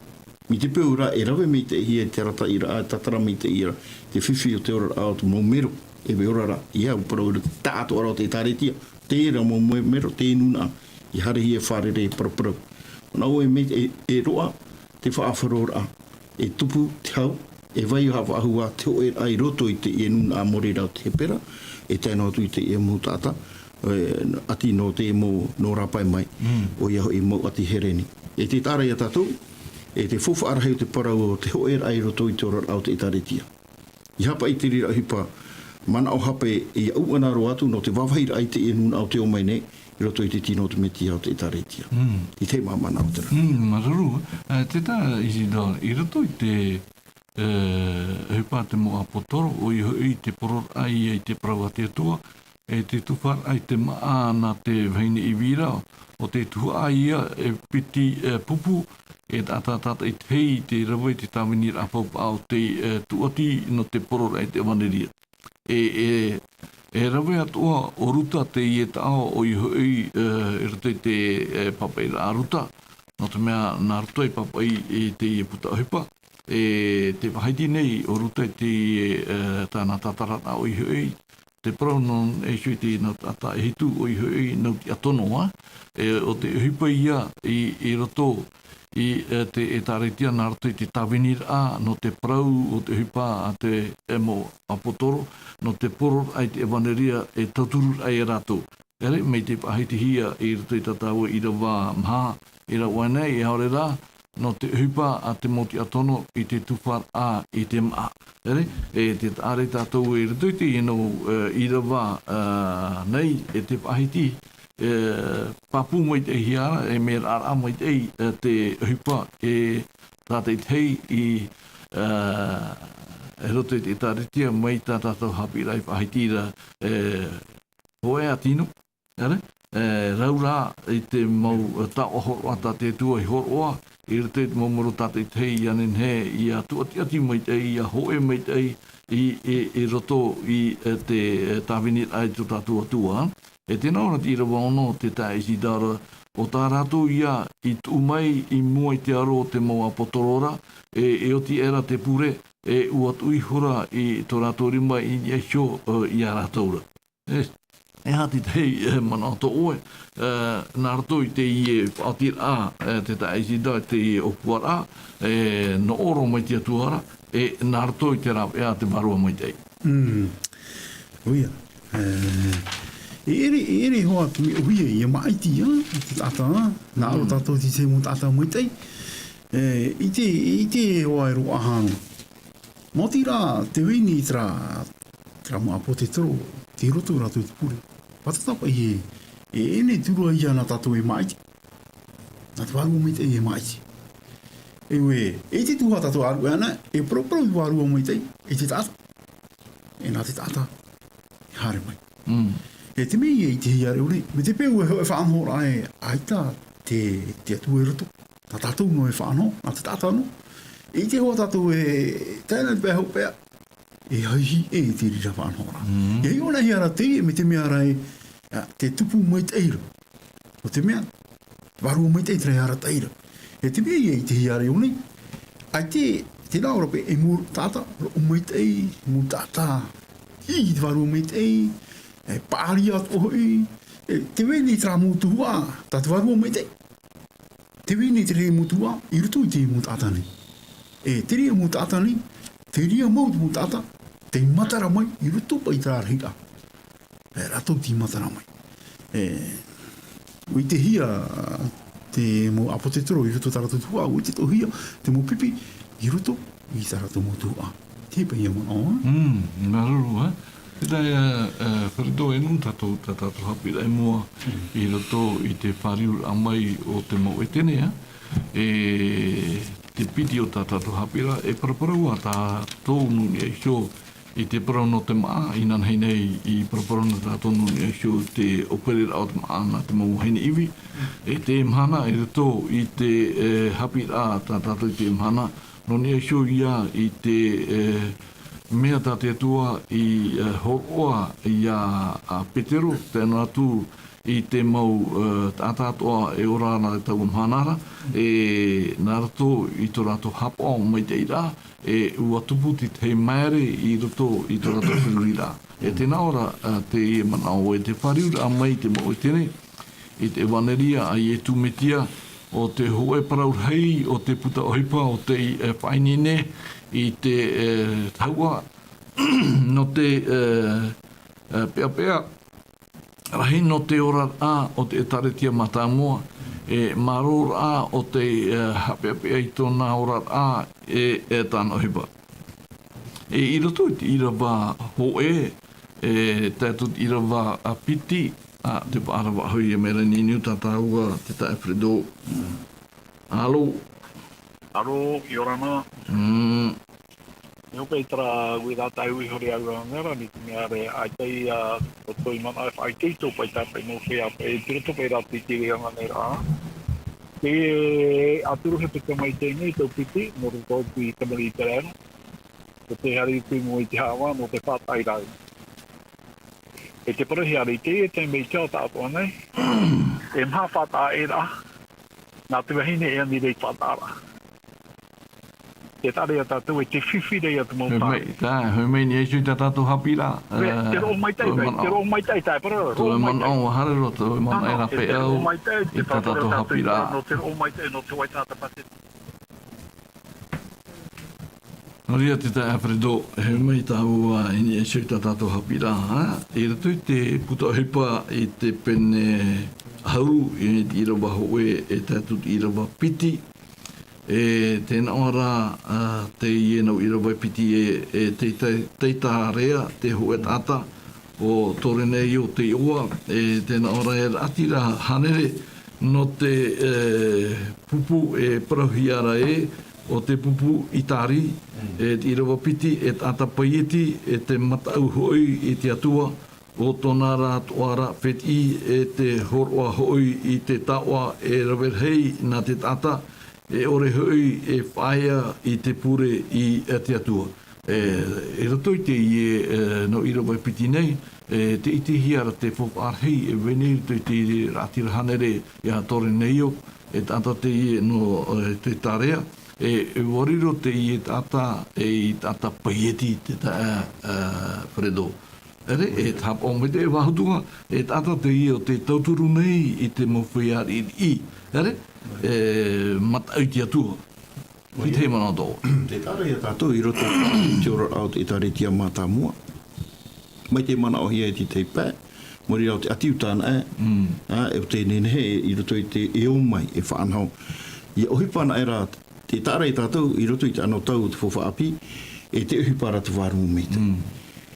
Mai te peu rā, e rave maitaʻihia te arataʻiraʻa, e tātara maitaʻi ra te fifi o te oraraʻa o te mau mero, e ʻore ora ra, ʻia au parau ra, taʻatoʻa ra o te ʻĒtārētia, te reira mau me-, mero, te nūnaʻa, ʻia haerehia e fārerei, e paraparau. Manaʻo e mai, e, e roaʻa te faʻaroʻoraʻa, e tupu te hau, e vai haʻafaʻahou ā te hōʻēraʻa i roto i teie nūnaʻa Morera ʻo te Hepera, e tae noa atu i teie mau taʻata, e, ʻāti nō te mau, nō rāpae mai, mm, ʻoia hoʻi mau ʻāti Hereni. E te tāʻara ia tātou, e te faufaʻa rahi o te parau o te hōʻēraʻa i roto i te oraraʻa o te ʻĒtārētia. ʻIa haʻapaʻo i te reira ʻohipa, manaʻo hape ʻia ʻūʻana roa atu nō te vāvāhiraʻa i teie nūnaʻa o tei ō mai nei, i roto i te tino o te Mesia ʻo te ʻĒtārētia. Mm. I te mau manaʻo terā. Mm, māuruuru, e, te tā Isidore, i roto i te, e, ʻohipa a te mau ʻāpōsetolo, ʻoia hoʻi te poroʻraʻa ia i te parau a te Atua, e te tuhaʻa i te māʻa nā te vahine ivi ra, ʻo te tuhaʻa ia e piti, e, pupu, e taʻata tātaʻitahi i te rave i te tāviniraʻa pāpū o te, e, tūʻati nō te poroʻraʻa i te ʻevanelia. E, e, e rave atoʻa ʻo Ruta teie taʻo, ʻoia hoʻi, e, i roto i te, e, pāpaʻiraʻa a Ruta, nō te mea nā Ruta i pāpaʻi i teie puta ʻohipa, e tē faʻahiti nei ʻo Ruta i te, e, tāna tātararaʻa ʻoia hoʻi, te parau nō ʻĪsua i te nau taʻata e hitu ʻoia hoʻi nau tiʻa tono, e, ʻo te ʻohipa ia i, i roto i te ʻĒtārētia nā roto i te tāviniraʻa nō te parau o te ʻohipa a te mau ʻāpōsetolo, nō te poroʻraʻa i te ʻevanelia e tautururaʻa ia rātou. ʻEre, mai te faʻahitihia i roto i tā tāua ʻīrava maha i rave nei, e haere rā, nō te ʻohipa a te mau tiʻatono i te tuhaʻa i te māʻa. ʻEre, e te taʻare tātou i roto i te ino, e, ʻīrava, e, nei, e te faʻahiti, e, pāpū maitaʻihia ra, e mea raʻaraʻa maitaʻi, e, te ʻohipa, e tātaitahi i, e, e roto i te ʻĒtārētia, mai tā tātou haʻapiʻiraʻa i faʻahiti ra, e, hōʻē ā tino, ʻere, e, rau rā i te mau, e, taoʻa hōroʻa tā te Atua i hōroʻa, i roto i te mau mero tātaitahi ia nehenehe, ia tuʻatiʻati maitaʻi, ia hōʻē maitaʻi i, i, i roto i, e, te, e, tāviniraʻa i tō tātou Atua. E tēnā ora te ʻīrava ono, te taeaʻe Isidora, ʻo tā rātou ia i tuʻu mai i mua i te aro o te mau ʻāpōsetolo ra, e, e oti aʻera te pure, e ʻua tuʻu ihora i tō rātou rima i niʻa iho, e, ia rātou ra. E, e aha te tahi, e, manaʻo tō ʻoe, e, nā roto i teie faʻaotiraʻa, e, te taeaʻe Isidora, teie ʻōpuaraʻa, e, nō ʻō roa mai te Atua ra, e, nā roto i te rāveʻa a te Vārua Maitaʻi. Mm. ʻOia. E, e ʻere, e ʻere hoʻi te mea ʻōhie, ia māʻiti, ā, te taʻata, nā ʻō Mm. tātou te tahi mau taʻata maitaʻi. E, ʻite, ʻite hoʻi e roaʻa hano. Maoti rā, tē vai nei terā, terā mau ʻāpōsetolo, tei roto rātou i te pure. Fātata paʻi e, e, e nehenehe atu ra ia nā tātou e māʻiti. Nā te Vārua Maitaʻi e māʻiti. E ʻoe, e te tuhaʻa tātou ʻāruʻe ana, e paraparau te Vārua Maitaʻi, e te taʻata. E nā te taʻata, e haere mai. Mm. E te mea ia i te hiare ʻore, mai te peu e hōʻē faʻanahoraʻa e ʻaita te, te Atua i roto. Tā tātou noa e faʻanaho, nā te taʻata noa. E ʻite hoʻi tātou e, tae noa te pae hopeʻa, e haihi e te reira faʻanahoraʻa. Mm. E hiʻo na hia ra te, mai te mea ra e, a, te tupu maitaʻi ra. ʻO te mea, Vārua Maitaʻi terā e arataʻi ra. E te mea ia i te hiare ʻore. ʻAita, tēnā ora paʻi e mau taʻata, roʻo maitaʻi, mau taʻata, i te Vārua Maitaʻi, e paʻari atoʻa hoʻi, e tē vai nei terā mau tuhaʻa, tā te Vārua Maitaʻi. Tē vai nei terā mau tuhaʻa, i roto i te mau taʻata nei. E, terā mau taʻata nei, terā mau te mau taʻata, tei matara mai, i roto paʻi i terā rahiraʻa. E, rātou tei matara mai. E, ʻua ʻitehia te mau ʻāpōsetolo i roto tā rātou tuhaʻa, ʻua ʻitehia te mau pipi i roto i tā rātou mau tuhaʻa. Te paʻi mau, ā? Mm, māuruuru, ā. Tēnā ia, e, Frederick, e nū tātou, tā tātou haʻapiʻiraʻa i mua i roto i te fāriuraʻa mai o te mau ʻētene, ā. E te piti o tā tātou haʻapiʻiraʻa, e paraparau ā tātou nō niʻa iho i te parau nō te māʻa, inanahi nei i paraparau nā tātou nō niʻa iho i te ʻōpereraʻa o te māʻa nā te mau vahine ivi. E teie mahana, i roto i te, e, haʻapiʻiraʻa tā tātou i teie mahana, nō niʻa iho ia i te, e, mea tā te Atua i, e, hōroʻa ia, a, Petero, tae noa atu i te mau, e, taʻata atoʻa e ora ana i taua mahana ra, e, nā roto i tō rātou haʻapaʻo maitaʻiraʻa, e, ʻua tupu te tahi māere i roto i tō rātou feruriraʻa. E tēnā ora, a, teie manaʻo e te fāriuraʻa mai i te mau ʻētene, i te ʻevanelia a Iesu Mesia, ʻo te hōʻē parau rahi, ʻo te puta ʻohipa, ʻo tei, e, faʻaineine i te, e, tahuʻa, nō te, e, e, peʻapeʻa, rahi nō te oraraʻa o te ʻĒtārētia mātāmua, e, māroraʻa o te, e, haʻapeʻapeʻa i tōna oraraʻa, e, e tāna ʻohipa. E, i roto i te ʻīrava hōʻē, e, tae atu te ʻīrava, a, piti, a, te faʻarava hoʻi e Melanie Niu tā tāua te taeaʻe Fredo. Alo. Alo, ʻia ora na. Mm. E hope i terā uiraʻa tāʻu i hōroʻa au ana ra, nō te mea ra, ʻaita i, a, roto i manaʻo e faʻaʻite i tō paʻi tāpaʻo nō te, a, e te roto paʻi rā te, te reira nei ra. Te ʻaturu he peka mai tēnei tau piti, nō roto i te tamariʻi ʻĪteraʻera. Ko te haere i te mau i te haʻavā, nō te faʻataʻa i rāua. E te parau hia ra i teie taime i te ao tāʻatoʻa nei, e maha faʻataʻa ʻē ra, nā te vahine e ani ra i te faʻataʻaraʻa. Te tare a tātou e te fifi nei a te mau. Hoi mai, tā, hoi mai nei iho i tā tātou haʻapiʻiraʻa. Te roʻo maitaʻi, te roʻo maitaʻi, tā e parau. Tō e manaʻo, haere roa, tō e manaʻo e rāpae au. I tā tātou haʻapiʻiraʻa. Nō te roʻo maitaʻi, nō te vai tātapate. Nō reira te taeaʻe Fredo, e hoi mai tāua i niʻa iho i tā tātou haʻapiʻiraʻa, ā, i roto i te puta ʻohipa i te pene ʻahuru, i te ʻīrava hōʻē, e tae atu i te ʻīrava piti, e tē nā ʻō ra, ā, teie nau ʻīrava piti e, e te, te, te taitārea, te hōʻē taʻata, ʻo Toreneio te iʻoa, e tē nā ʻō ra e raʻatira hānere nō te, e, pupu e parauhia ra ē, ʻo te pupu ʻItari, e te ʻīrava piti, e taʻata paieti, e te mataʻu hoʻi i te Atua, ʻo tōna rā toʻa ra fētiʻi, e te hōroʻa hoʻi i te taoʻa e rave rahi nā te taʻata, e ʻore hoʻi e faʻaea i te pure i, e te Atua. E, i roto i teie, e, nau ʻīrava piti nei, e, tē ʻitehia ra te faufaʻa rahi, e vai nei i roto i te raʻatira hānere ia Toreneio, e taʻata teie nō, e, te taitārea, e, e ʻua riro teie taʻata, e, i taʻata paieti te taeaʻe, e, Fredo. ʻEre, e tāpaʻo mai te vāhi atu ā, e taʻata teie ʻo tē tauturu nei i te mau feiā riʻiriʻi. ʻEre, e, mataʻu i te Atua. Te tahi manaʻo tō. Te taitārea tātou i roto i te oraraʻa o te ʻĒtārētia mātāmua. Mai te manaʻohia e te tahi pae, mō reira ʻo te ʻĀti Iuta anaʻe, ā, e ʻo tē nehenehe i roto i te ʻē ō mai, e faʻanaho. ʻIa ʻohipa anaʻe ra, te taitārea tātou i roto i te anotau o te faufaʻa ʻāpī, e te ʻohipa ra te Vārua Maitaʻi.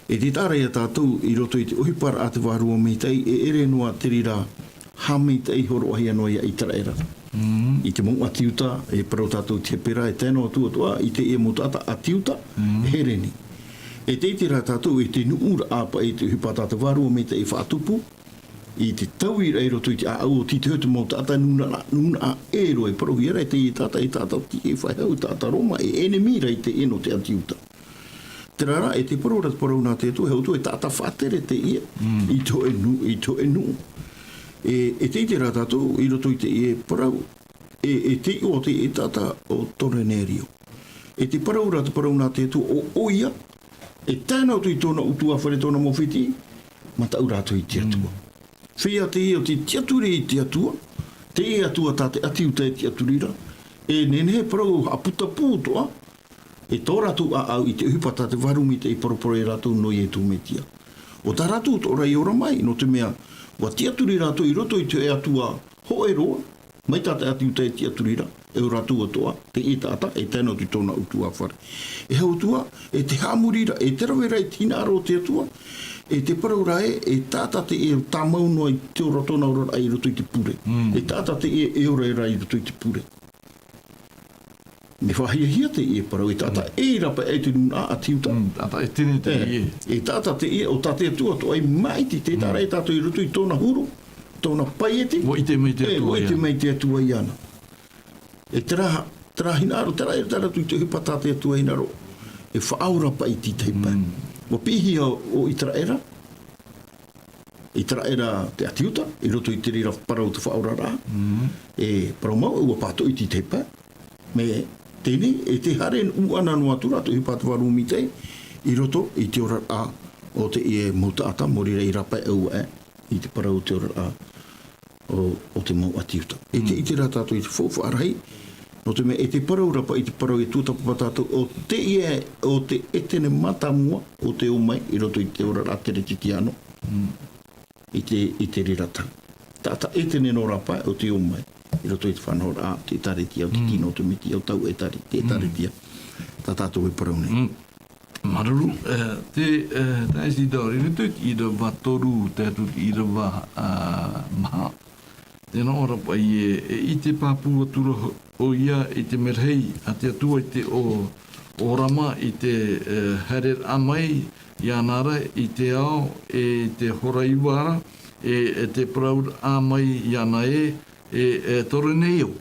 E te taitārea tātou i roto i te ʻohipa ra a te Vārua Maitaʻi, e ʻere noa te reira haʻamaitaʻi hōroʻahia noa ia ʻĪteraʻera. I te mau ʻĀti Iuta, e parau tātou te Hepera, e tae noa atu atoʻa i teie mau taʻata ʻĀti Iuta, Hereni. E tē ʻite ra tātou i te nuʻuraʻa paʻi i te ʻohipa tā te Vārua Maitaʻi i faʻatupu, i te tauiraʻa i roto i te ʻāʻau o tītauhia te mau taʻata nūnaʻa, nūnaʻa ʻē roa e parauhia ra e teie taʻata, e taʻata ʻo Tiʻi, e faʻehau, e taʻata Roma, e ʻenemi ra i teie nō te ʻĀti Iuta. Terā rā, e tē parau ra te parau nā te Atua, e ʻo te taʻata faʻatere teie, i te hōʻē nuʻu, i te hōʻē nuʻu. E, e tē ʻite ra tātou, i roto i teie parau, e, e te iʻoa o teie taʻata ʻo Torenerio. E tē parau ra te parau nā te Atua, ʻo, ʻoia, e tae noa atu i tōna ʻutuāfare, tōna mau fētiʻi, mataʻu rātou i te Atua. Feiā teie ʻo tē tiʻaturi i te Atua, teie Atua tā te ʻĀti Iuta e tiʻaturi ra, e nehenehe e parau haʻaputapū atoʻa, e tō rātou ʻāʻau i te ʻohipa tā te Vārua Maitaʻi i paraparau ia rātou nō Ietu Metia. ʻO tā rātou atoʻa ra i ora mai, nō te mea, ʻua tiʻaturi rātou i roto i te atua hōʻē roa, mai tā te ʻĀti Iuta e tiʻaturi ra, e ʻo rātou atoʻa, teie taʻata, e tae noa atu i tōna ʻutuāfare. E hau atu ā, e te haʻamori ra, e te rave ra i te hinaʻaro o te Atua, e te parau ra ē, e taʻata teie tāmau noa i te ora tōna oraraʻa i roto i te pure. E taʻata teie e ora ra i roto i te pure. Mea faʻahiahia teie parau, e taʻata ʻē ra paʻi i te nūnaʻa ʻĀti Iuta. Mm, taʻata ʻētene teie. E taʻata teie, ʻo tā te Atua atoʻa i maʻiti, te taitāraʻa e tātou i roto i tōna huru, tōna paieti. ʻUa ʻite mai te Atua iāna. E terā, terā hinaʻaro, terā e, terā atu i te ʻohipa tā te Atua e hinaʻaro. E faʻaora paʻi i te tahi pae. ʻUa piʻihia ʻo ʻĪteraʻera, ʻĪteraʻera te ʻĀti Iuta, i roto i te reira parau te faʻaoraraʻa. E parau mau, ʻua pātoʻi i te tahi pae. Mea teie, e te haere ʻuʻana noa atu ra te ʻohipa a te Vārua Maitaʻi, i roto i te oraraʻa o teie mau taʻata, mō reira i rāpae au aʻe, i te parau o te oraraʻa o, o te mau ʻĀti Iuta. E te, i te reira tātou i te faufaʻa rahi, nō te mea, e te parau ra paʻi i te parau e tuatāpapa tātou, ʻo teie, ʻo te ʻētene mātāmua, ʻo te ō mai, i roto i te oraraʻa teretetiāno. I te, i te reira taʻata ʻētene noa ra paʻi, ʻo te ō mai, i roto i te faʻanahoraʻa, te ʻĒtārētia, ʻo te tino, ʻo te Metia, ʻo taua ʻētāre-, te ʻĒtārētia, tā tātou e parau nei. Māuruuru, e, te, e, taeaʻe Isidori, i roto i te ʻīrava toru, tae atu i te ʻīrava, a, maha. Tē nā ʻō ra paʻi ē, e ʻite pāpū atu ra ʻoia i te merahi a te Atua i te ʻō, ʻōrama i te, e, haereraʻa mai iāna ra i te ao, e te hora iva ra, e, e te parauraʻa mai iāna ē, e, e Toreneio.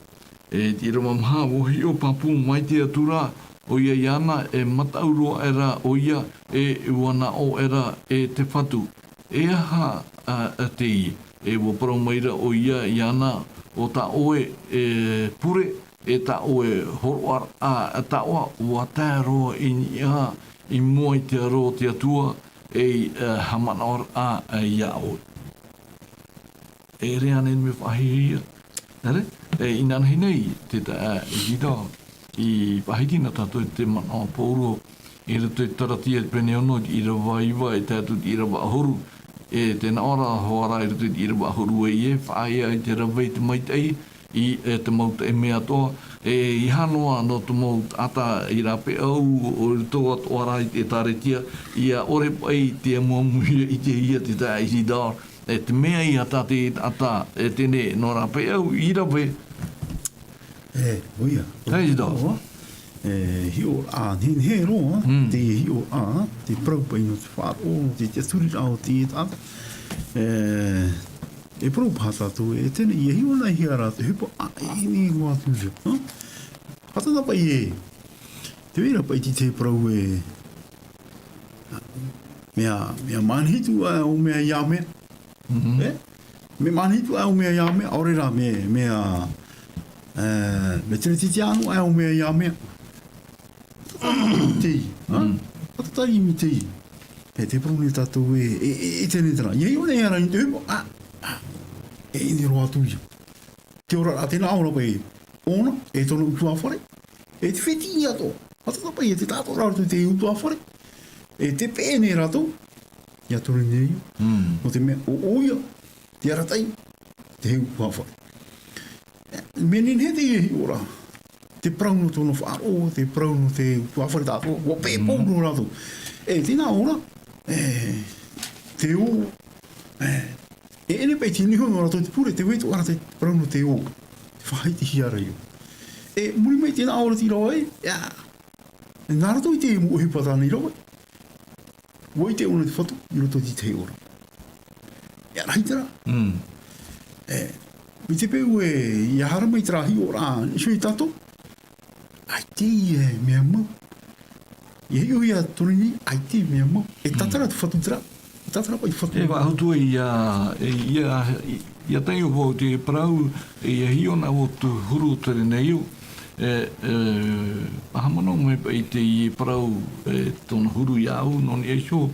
E te ʻīrava maha, ʻua hiʻo pāpū mai te Atua ra ʻoia iāna, e mataʻu roa aʻera ʻoia, e ʻua nā ʻō aʻera e te Fatu. E aha, a, a teie? E ʻua parau mai ra ʻoia iāna, ʻo tā ʻoe e pure, e tā ʻoe hōroʻaraʻa, e taoʻa, ʻua tae roa i niʻa i mua i te aro o te Atua, e, e, haʻamanaʻoraʻa, e, iā ʻoe. E ʻere ānei mea faʻahiahia? ʻEre, e, inanahi nei, te taeaʻe Isidore, i faʻahiti na tātou i te manaʻo a Paulo, i roto i te Kalatia pene ono, i te ʻīrava iva, e tae atu i te ʻīrava ʻahuru, e, tē nā ʻō ra hoʻi ra i roto i te ʻīrava ʻahuru ē, e faʻaea i te rave i te maitaʻi, i, e, te mau taʻi mea atoʻa, e, ʻeiaha noa nō te mau taʻata i rāpae au, ʻo roto atoʻa ra i te ʻĒtārētia, ʻia ʻore paʻi te amuamuhia i te hia te taeaʻe Isidore, e, te mea ia tā te taʻata, e, teie nō rāpae au, i rave. E, ʻoia. Hei, Isidore. E, hiʻoraʻa, nehenehe roa, Mm. te hiʻoraʻa, te parau paʻi nō te faʻaroʻo, te tiʻaturiraʻa o te taʻata. E, e parau paha tātou, e teie, ʻia hiʻo anaʻe hia rā, te ʻohipa, ā, e ʻini roa atu ia, ha? Fātata paʻi ē, tē vai ra paʻi te, te parau ē, mea, mea maanihi atu ā ʻō mea ia mea. Mhm. E? Mea maanihi atu ā ʻō mea ia mea, ʻaore rā mea, mea, e, mea teretete ā ʻō mea ia mea. Te, ha? Mm. Fātata i te. E te parau nei tātou ē, e, e, e teie terā. ʻIa hiʻo anaʻe ia rā i te ʻohipa, ā, ā, e ʻini roa atu ia. Te oraraʻa, tē nā ʻō ra paʻi ʻōna, e tōna ʻutuāfare, e te fētiʻi atoʻa. Fātata paʻi ē te taʻatoʻaraʻa o te ʻutuāfare, e tē peʻe nei rātou ia Korineio. Mm. Nō te mea, ʻo, ʻoia, te arataʻi, te ʻutuāfare. E, mea nehenehe teie hiʻoraʻa. Te parau nō tōna faʻaroʻo, te parau nō te ʻutuāfare tātou, ʻua peʻe Mm. Paulo nō rātou. E, tē nā ʻō ra, e, te ō, e, E ʻere paʻi te niho nō rātou te pure, tē vai atoʻa ra te parau nō te ō, te faʻahitihia ra ïa. E muri mai tē nā ʻō ra te ʻīrava ē, ʻia, nā roto i te mau ʻohipa tāna i rave, ʻua ʻite ʻōna i te Fatu, i roto i te tahi ora. ʻIa rahi terā. Mm. E, mai te peu ē, ʻia haere mai terā hiʻoraʻa, nō tātou, ʻaita e mea mau. ʻIa hiʻo ia Korineio, ʻaita e mea mau. E Mm. tātara te Fatu terā. E tātara paʻi te Fatu. E faʻahotu ai ia, e, ia, ia tae au vau te parau, e, ʻia hiʻo na vau te huru o Korineio. E, e, haʻamanaʻo mai paʻi teie parau, e, tōna huru iāʻu, nō niʻa iho,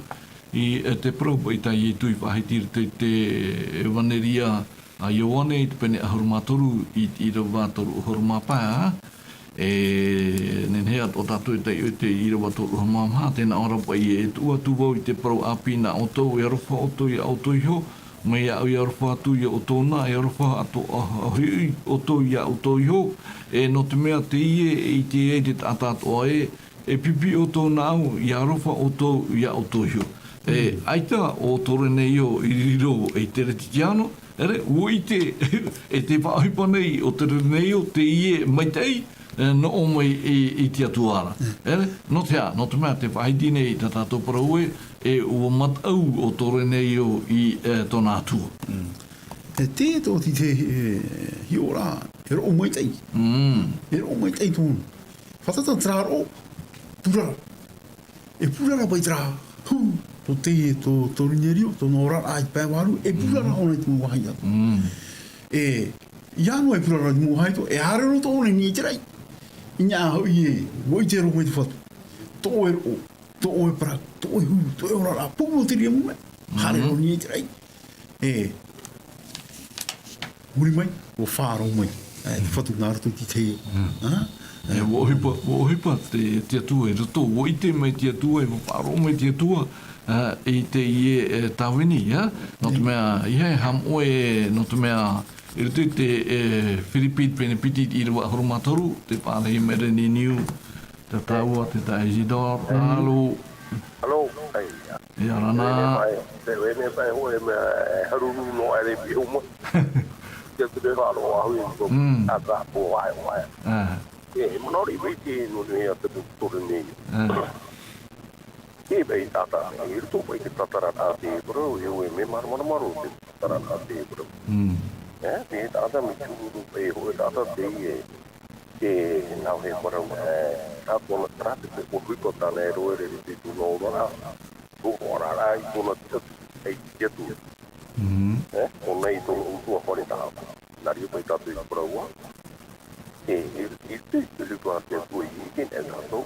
i, e, te parau paʻi tā Ietu i faʻahiti i te, te ʻEvaneria a Ioane i te pene ʻahuru mā toru i te ʻīrava toru ʻahuru mā pae. E, nehenehe atoʻa tātou e taiʻo i te ʻīrava toru ʻahuru mā maha, tē nā ʻō ra paʻi ē, e tuʻu atu vau i te parau ʻāpī nā ʻoutou, e aroha ʻoutou iā ʻoutou iho, mai iāʻu e aroha atu iā ʻoutou na, e aroha atoʻa hoʻi ʻoutou iā ʻoutou iho, e, nō te mea teie e ʻite ai te taʻata atoʻa ē, e pipi ʻoutou nāʻu, ʻia aroha ʻoutou iā ʻoutou iho. E, Mm. ʻaita ʻo Korineio i riro ei Kerisetiano, ʻere, ʻua ʻite, e te faʻaʻohipa nei ʻo Korineio, teie maitaʻi, e, nō ʻō mai i, i te Atua ra. Mm. ʻEre, nō te aha, nō te mea tē faʻahiti nei tā tātou parau ē, e ʻua mataʻu ʻo Korineio i, e, tōna Atua. Mm. E te, tō te, te, e, hiʻoraʻa, e roʻo maitaʻi. Mm. E roʻo maitaʻi tōna. Fātata terā roʻo, purara. E purara paʻi terā huru, tō teie, tō, tō Korineio, tōna oraraʻa i te pae vārua, e purara Mm. ʻōna i te mau vāhi atoʻa. Mm. E, ʻia noa e purara i te mau vāhi atoʻa, e haere roa ʻōna i niʻa i te raʻi. I niʻa hoʻi ē, ʻua ʻite roa mai te Fatu. Tō ʻoe roʻo, tō ʻoe parau, tō ʻoe huru, tō ʻoe oraraʻa, pūpū te reira mau mea. Haere Mm. roa i niʻa i te raʻi. E, muri mai, ʻua faʻaroʻo mai. E, te Fatu nā roto i te tahi. Mm. Ha? E, ʻua ʻohipa, ʻua ʻohipa te, te Atua i roto, ʻua ʻite mai te Atua, e ʻua faʻaroʻo mai te Atua, a, i teie, e, tāvini, a? Nō te Mm. mea, ʻeiaha e haʻamoʻe, nō te mea, i roto i te, e, Firipi pene piti i te ʻīrava ʻahuru mā toru, tē faʻarahi mai ra e niuniu, tā tāua, te taeaʻe Isidore, Mm. alo. Alo, ai. ʻIa ora na. E mea pae, e mea pae hoʻi, e mea, e haruru noa aʻe i te huma. Ia te mea faʻaroʻo ʻahu i te Mm. ata, ʻo vae, ʻo vae. Ah. E, e manaʻo riʻi mai te nō nei a te Korineio. Ah. E, paʻi tātara, i roto paʻi te tātara a te parau, e, e mea māramarama roa te tātara a te parau. Mm. E, te taʻata mai te huru, e, hoʻi taʻata teie, e, nā he parau, e, tā tōna, terā te, te ʻohipa tāna e roʻo i roto i tōna oraraʻa. Tōna oraraʻa i tōna tiʻa-, i te Atua. Mhm. E, ʻōna i tōna ʻutuāfare taʻata. Nā reira paʻi tātou i parau ā. E, e, e te, te ʻohipa a te Atua i ʻite nei tātou.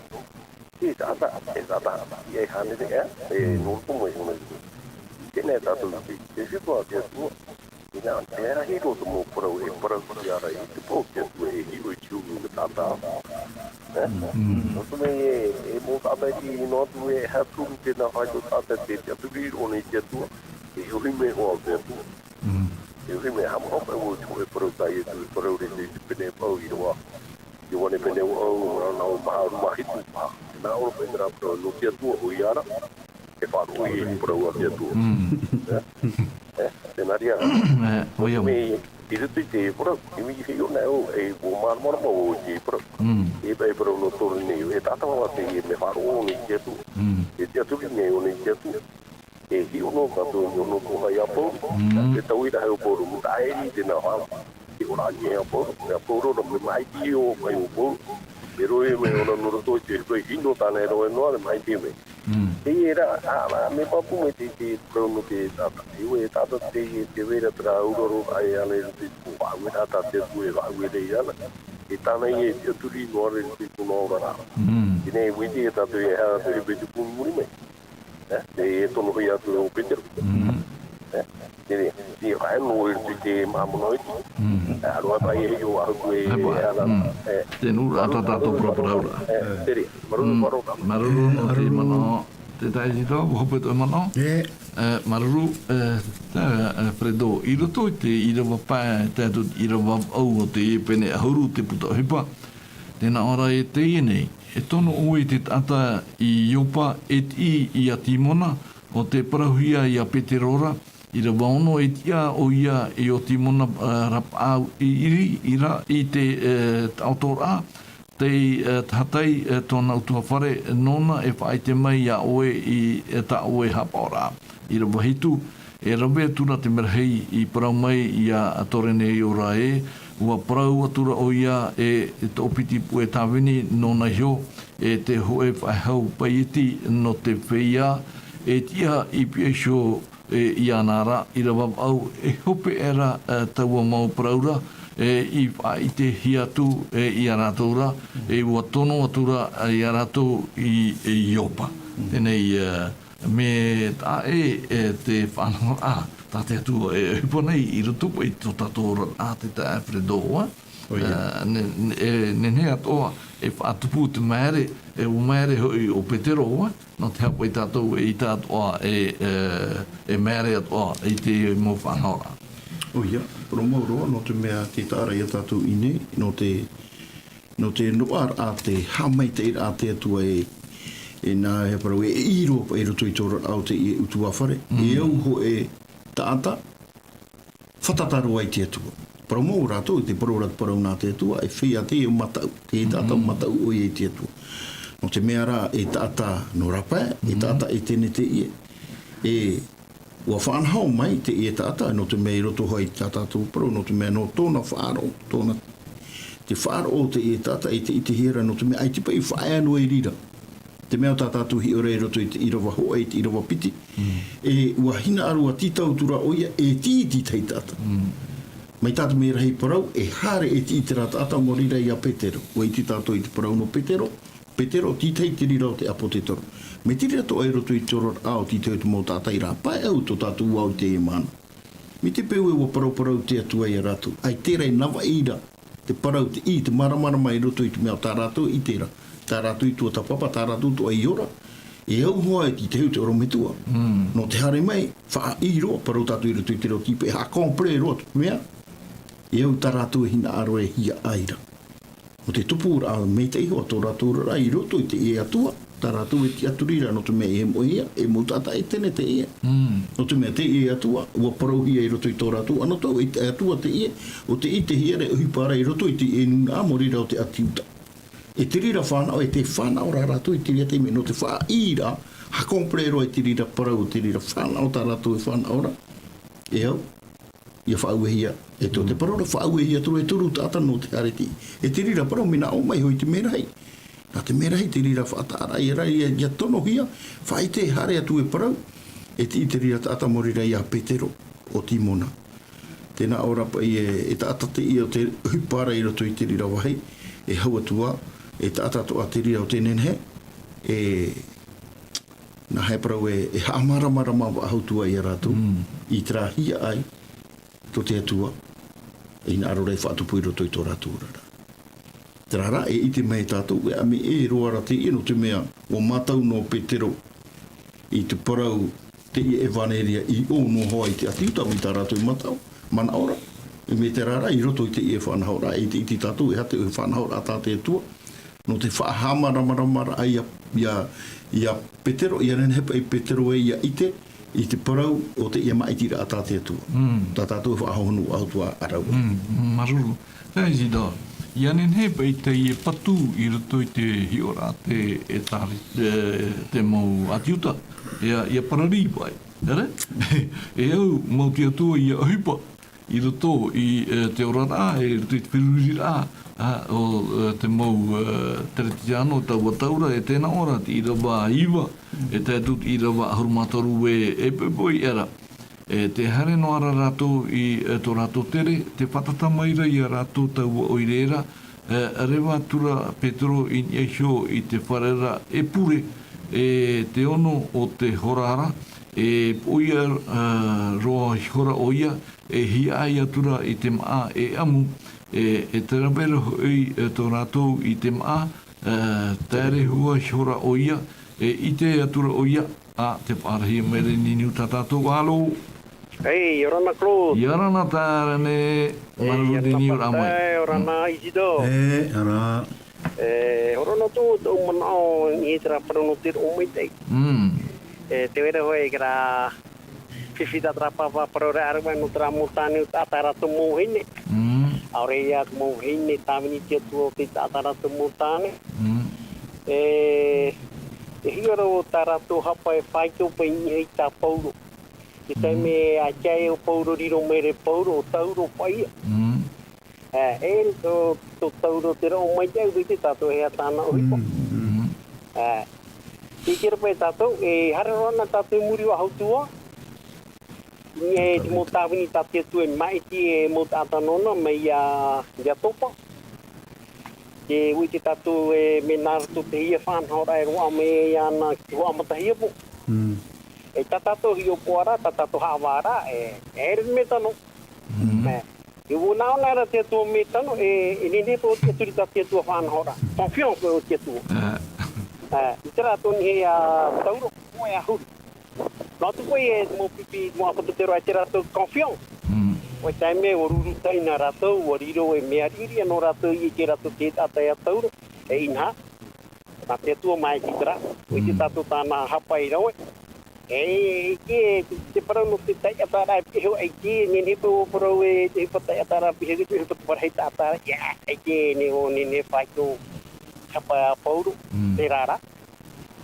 E taʻata, e taʻata, e hānere ʻē, e nō roto mai ʻōna i te. ʻIte nei tātou i te, te ʻohipa a te Atua. Inā, e rahi roa te mau parau, e parau ia ra, i te parau a te Atua, e hiʻo i te huru i te taʻata. E? Nō te mea, e, e mau taʻata i te ʻino atu, e hāturu tēnā fāito taʻata, te, te tiʻaturi ʻōna i te Atua, e ʻohi mai ʻoe te Atua. E ʻohi mai, haʻamanaʻo paʻi vau i te hōʻē parau tā Ietu, e parau ra i te, i te pene vaʻu, Ioane. Ioane pene vaʻu, ʻōna, ʻōna, ʻōna, maha, ʻōna, maha hitu, maha. E nā ʻō ra paʻi terā parau, nō te Atua ʻoia ra, e faʻaroʻo ia i te parau a te Atua. E, e, tēnā reira. E, ʻoia. Mea, i roto i te parau, e mea hiʻo nei au, e, ʻua māramarama vau i te parau. E, e parau nō Toroneo, e taʻata vau te, e mea faʻaroʻo nei i te Atua. E tiʻaturi nei ʻōna i te Atua. E hiʻo noa tātou i ʻōna tō hai a Pauro. E tauiraʻa o Pauro, mea tāʻiri tēnā hau. E ora ʻānei a Pauro, a Pauro ra mea maʻiti ʻō, mai ʻo Pauro. E rohe mai ʻōna nō roto i te hui hino tāna e rohe noa, mea maʻiti mai. Teie rā, ā, rā, mea pāpū mai te, te parau nō te taʻata. E ʻoe, e taʻata te, te vai ra terā auraroraʻa e ana i roto i te pō, faʻaue rā tā te Atua e faʻaue ra iāna. E tāna ia e tiʻaturi noa ra i roto i tōna oraraʻa. Teie nei, e ʻite tātou e aha te, e pē te pū i muri mai. E, e tonohia atu ʻo Petero. E, teie, teie, e haere noa i roto i te māmā noa iti. E, ʻaroha paʻi e hiʻo, ʻahu e, e, ana, e, te nūnaʻa tā tātou paraparauraʻa. E, teie, māuruuru, māuruuru, māuruuru nō te manaʻo. Te tahi atu, ʻua hope tō manaʻo. E, māuruuru, e, tā, e, Fredo, i roto i te ʻīrava pae, tae atu i te ʻīrava vaʻu o te pene ʻahuru te puta ʻohipa. Tē nā ʻō ra e teie nei, e tono ʻoe i te taʻata i Iopa, e tiʻi ia Timona, ʻo tē parauhia ia Petero ra, ʻīrava ono, e tiʻa ʻoia i ʻō Timona, ā, rapaʻau i ʻiri, ʻira i te, e, taʻotoraʻa, tei, e, tahatai, e, tōna ʻutuāfare, nōna e faʻaʻite mai iā ʻoe i, e, tā ʻoe haʻapaʻoraʻa. ʻĪrava hitu, e rave atu ra te merahi i parau mai iā Toreneio ra ē, ʻua parau atu ra ʻoia e, e toʻopiti puʻe tāvini nōna iho, e te hōʻē faʻehau paieti nō te feiā, e tiʻa i piha iho, e, iāna ra, ʻīrava vaʻu, e hope aʻera, e, taua mau parau ra, e, i faʻaʻitehia atu, e, iā rātou ra, e, ʻua tono atu ra, e, iā rātou i, e, Iopa. Teie nei, e, mea taʻa ʻē, e, te faʻanahoraʻa, tā te Atua, e, ʻohipa nei i roto i tō tātou oraraʻa, te taeaʻe Fredo, ā. ʻOia. E, ne, ne, e, nehenehe atoʻa, e faʻatupu te maere, e, ʻua maere hoʻi ʻo Petero, ā. Nō te aha paʻi tātou e ʻita atoʻa, e, e, e maere atoʻa i te mau faʻanahoraʻa. ʻOia, parau mau roa, nō te mea tē taʻa ra ia tātou i ʻō nei, nō te, nō te noʻa ra te haʻamaitaʻiraʻa a te Atua e, e nā, e parau e, e ʻī roa paʻi i roto i te oraraʻa o teie ʻutuāfare. E au hōʻē taʻata, fātata roa i te Atua. Parau mau rātou, i te parau ra te parau nā te Atua, e feiā teie mataʻu, te taʻata mataʻu ʻoia i te Atua. Nō te mea rā, e taʻata nō rāpae, e taʻata ʻētene teie. E, ʻua faʻanaho mai teie taʻata, nō te mea i roto hoʻi i tā tātou parau, nō te mea nō tōna faʻaroʻo, tōna, te faʻaroʻo o teie taʻata, e te, i te hiʻo ra, nō te mea ʻaita paʻi faʻaea noa i reira. Te mea tā tātou hiʻo ra i roto i te ʻīrava hōʻē, i te ʻīrava piti. E, ʻua hinaʻaro, ʻua tītau atu ra ʻoia, e tiʻi i te tahi taʻata. Mai tā te merahi parau, e haere e tiʻi terā taʻata, mau reira iā Petero. ʻUa ʻite tātou i te parau nō Petero, Petero, tītahi te reira o te ʻāpōtetoro. Mai te reira atoʻa i roto i te oraraʻa o te tahi o te mau taʻata i rāpae au tō tātou ao i teie mahana. Mai te peu e ʻua parauparau te Atua iā rātou, ʻaita rā e navaʻi ra te parau, te ʻī, te māramarama i roto i te mea o tā rātou ʻiteraʻa, tā rātou tuatāpapa, tā rātou atoʻa i ora, e au hoʻi i te tahi o te ʻorometua. Nō te haere mai, faʻaʻī roa, parau tātou i roto i te reo tīpē, e haʻakompare roa te mea, e au tā rātou e hinaʻaro e hiaʻai ra. Nō te tupuraʻa maitaʻi hoʻi tō rātou oraraʻa i roto i teie Atua, tā rātou e tiʻaturi ra, nō te mea e moʻehia, e mau taʻata ʻētene teie. Nō te mea teie Atua, ʻua parauhia i roto i tō rātou anotau, e te Atua teie, ʻo tē ʻitehia ra, e ʻohipa ra i roto i teie nūnaʻa, mau reira o te ʻĀti Iuta. E te reira fānaʻo, e te fānaʻo ra rātou i te reira taime, nō te faʻaʻī ra, haʻakompare roa i te reira parau, te reira fānaʻo tā rātou e fānaʻo ra. E au, ʻia faʻauehia, e tō te parau ra faʻauehia atu ra e toru taʻata nō te haere tiʻi. E te reira parau mea nā ʻō mai hoʻi te merahi. Nā te merahi te reira faʻataʻaraʻa ia ra, ʻia, ʻia tonohia, faʻaʻite haere atu e parau, e tiʻi te reira taʻata mau reira iā Petero, ʻo Timona. Tēnā ʻō rā paʻi e, e taʻata teie o te ʻohipa ra i roto i te reira vāhi, e hau atu ā, e taʻata atoʻa te reira o te nehenehe, e, nāhea parau e, e haʻamāramarama faʻahou atu ai ia rātou, i terā hiaʻai, tō te Atua, e hinaʻaro rā e faʻatupu i roto i tō rātou oraraʻa. Terā rā, e ʻite mai tātou, e ʻāmui roa ra teie, nō te mea, ʻua mātau noa Petero i te parau teie ʻevaneria i ʻō noa hoʻi i te ʻĀti Iuta, mai tā rātou mata-, manaʻo ra. E mai terā rā, i roto i teie faʻanahoraʻa, e ʻite, ʻite tātou, e aha te faʻanahoraʻa tā te Atua. Nō te faʻahaʻamāramarama ra ia, ia, ia Petero, ʻia nehenehe paʻi Petero ē ʻia ʻite i te parau o teie māʻitiraʻa tā te Atua. Tā tātou e faʻahohonu faʻahou atu ā rāua. Māuruuru. Taizi da. ʻIa nehenehe paʻi teie patu i roto i te hiʻoraʻa te, e tāri, e, te mau ʻĀti Iuta. ʻIa, ʻia pararī paʻi. ʻEre? E au, mau te Atua ʻia ʻohipa i roto i, e, te oraraʻa, e, i roto i te feruriraʻa, a, o, e, te mau, e, Teretiano, taua tau ra, e tēnā ʻō ra, te ʻīrava iva, e tae atu te ʻīrava ʻahuru mā toru e, e poʻipoʻi ra. E, tē haere noa ra rātou i, e, tō rātou tere, tē fātata mai ra ia rātou taua ʻoire ra, e, reva atu ra Petero i niʻa iho i te fare ra e pure, e te ono o te hora ra, e poʻia, e, roa ihora ʻoia, e hiaʻai atu ra i te māʻa e ʻamu, e, e terā paʻi ra hoʻi, e, tō rātou i te māʻa, e, tae rehua ihora ʻoia, e ʻite atu ra ʻoia, a, tē pārahi mai ra i niuniu tā tātou, ʻālō. Ei, ʻia ora na, Claude. ʻIa ora na, Tārane, māuruuru i te niuniuraʻa mai. Ei, ʻia ora na, Isidore. E, ʻia ora. E, hōroʻa noa atu tōʻu manaʻo i terā parau nō te roʻo maitaʻi. Mm. E, tē vai ra hoʻi terā fifi tā terā pāpā parau ra ʻāreʻa nō terā mau tāne, taʻata rātou mau vahine. Mm. ʻAore ia mau vahine, tāvini te Atua o te taʻata rātou mau tāne. Mm. E, e hiʻo ra tā rātou hapa e faito paʻi i niʻa i tā Pauro. Te taime a ʻite ai ʻo Pauro, riro mai ra Pauro, ʻo Tauro paʻi ia. Mm. E, e, tō, tō Tauro te roʻo maitaʻi, ʻua ʻite tātou e aha tāna ʻohipa. Mm. E, i te reira paʻi tātou, e haere roa na tātou i muri faʻahou atu ā. I niʻa i te mau tāvini tā te Atua e māʻiti e mau taʻata nōna, mai ia, ia Topa. Tē vai ra tātou e mea nā roto i te hia faʻanahoraʻa e roaʻa mai ai iāna i te hoʻa matahiapo. Mm. E tā tātou hiʻopoʻa ra, tā tātou haʻavā ra, e, e ʻere mea tano. Mm. E, e ʻua nāʻō na ra te Atua mea tano, e, e nehenehe paʻi ʻo tiʻaturi tā te Atua faʻanahoraʻa. Confiance ʻo te Atua. E. E, i terā tō niʻa iā Tauro, hōʻē ʻahuru. Noa atu paʻi e te mau pipi, mau ʻāpōsetolo i terā tō confiance. Mm. ʻO te taime ʻua ruru taʻi na rātou, ʻua riro e mea riʻiriʻa nō rātou i ʻite rātou te taʻata iā Tauro, e inaha. Nā te Atua māʻiti terā, ʻua ʻite tātou tāna hapa i rave. E, e, e, te parau nō te taʻata ra, e pīhaʻi, e, nehenehe paʻi ʻua parau e, te ʻohipa taʻata ra, pīhaʻi, te ʻohipa te parau taʻata ra, ia, e, nehenehe, nehenehe faito, hapa iā Pauro, terā rā.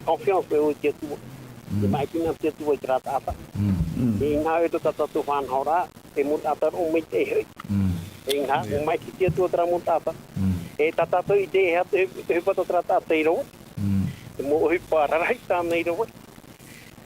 Confiance ʻo te Atua. Mm. E māʻiti na te Atua i terā taʻata. Mm. E inaha ʻoia tā tātou faʻanahoraʻa, e mau taʻata roʻo maitaʻi hoʻi. Mm. E inaha, ʻua māʻiti te Atua terā mau taʻata. Mm. E tā tātou i ʻite e aha te, te ʻohipa tā terā taʻata i rave. Mm. Te mau ʻohipa rarahi tāna i rave.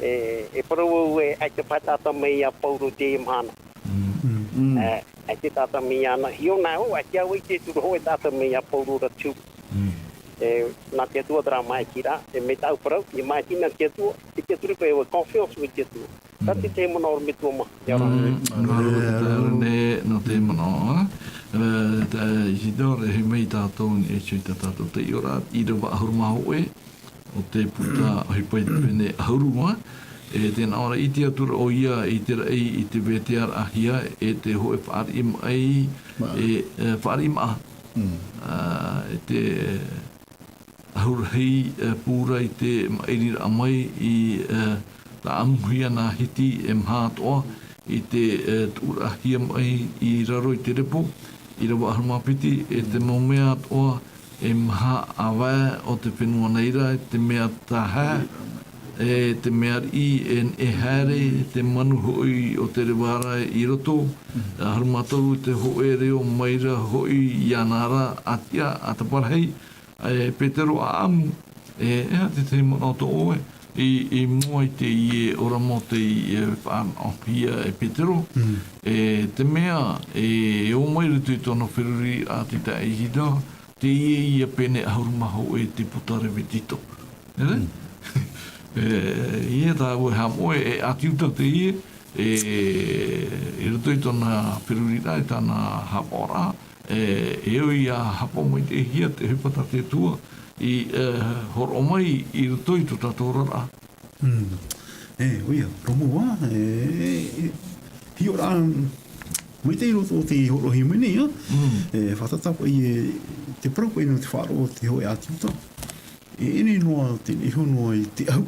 E, e parau au e, ʻaita paʻi taʻata mai iā Pauro i teie mahana. Mm. Mm. E, ʻaita taʻata mai iāna. Hiʻo na au, ʻaita au i ʻite e turu hōʻē taʻata mai iā Pauro ra te huru. Mm. E, nā te Atua terā māʻitiraʻa, e mai tāʻu parau, e māʻiti na te Atua, e tiʻaturi paʻi ʻoe, confiance i te Atua. Mm. Terā te tahi manaʻo ʻorometua mā. ʻIa ora. Mm, māuruuru, Tārane, nō te manaʻo, ā. E, tā Isidore, e mai tātou i niʻa i tā tātou taiʻoraʻa, ʻīrava ʻahuru mā hōʻē, ʻo te puta ʻohipa i te pene ʻahuru mā, e tē nā ʻō ra, ʻite atu ra ʻoia i te raʻi, i te vetearaʻahia, e te hōʻē fāriʻi maʻa, e, e, fāriʻi maʻa. Mm. Ā, e te ʻahuru rahi, e, pū ra i te maʻiriraʻa mai i, e, tāʻamuhia nā Hiti e maha atoʻa i te, e, tuʻuraʻahia mai i raro i te repo, ʻīrava ʻahuru mā piti, e te mau mea atoʻa e maha ʻāvae o te fenua nei ra, e te mea taehae, e te mea riʻi e neʻe haere, e te manu hoʻi o te reva ra i roto, ʻahuru mā toru, te hōʻē reo mai ra hoʻi iāna ra, ʻa tiʻa, ʻa taparahi, e Petero ʻa ʻamu, e, e aha te tahi manaʻo tō ʻoe, i, i mua i teie ʻōrama o tei, e, faʻanahohia e Petero, e te mea, e, e ō mai i roto i tōna feruriraʻa te taʻahine, teie ia pene ʻahuru mā hōʻē te puta Revetito. E, e, ia tāua e haʻamoʻe, e ʻĀti Iuta teie, e, i roto i tōna feruriraʻa, i tāna haʻapaʻoraʻa, e, e ui ia haʻapaʻo maitaʻihia te ʻohipa tā te Atua i, e, hōroʻa mai i roto i tō tātou oraraʻa. Mm. E, ʻoia, Romoa, e, e, hiʻoraʻa maitaʻi roto o te hōroʻahia mai nei, ā? Mm. E, fātata paʻi e, te parau paʻi nō te faʻaroʻo o te hōʻē ʻĀti Iuta. E, ʻeʻere noa te, iho noa i te ʻahu.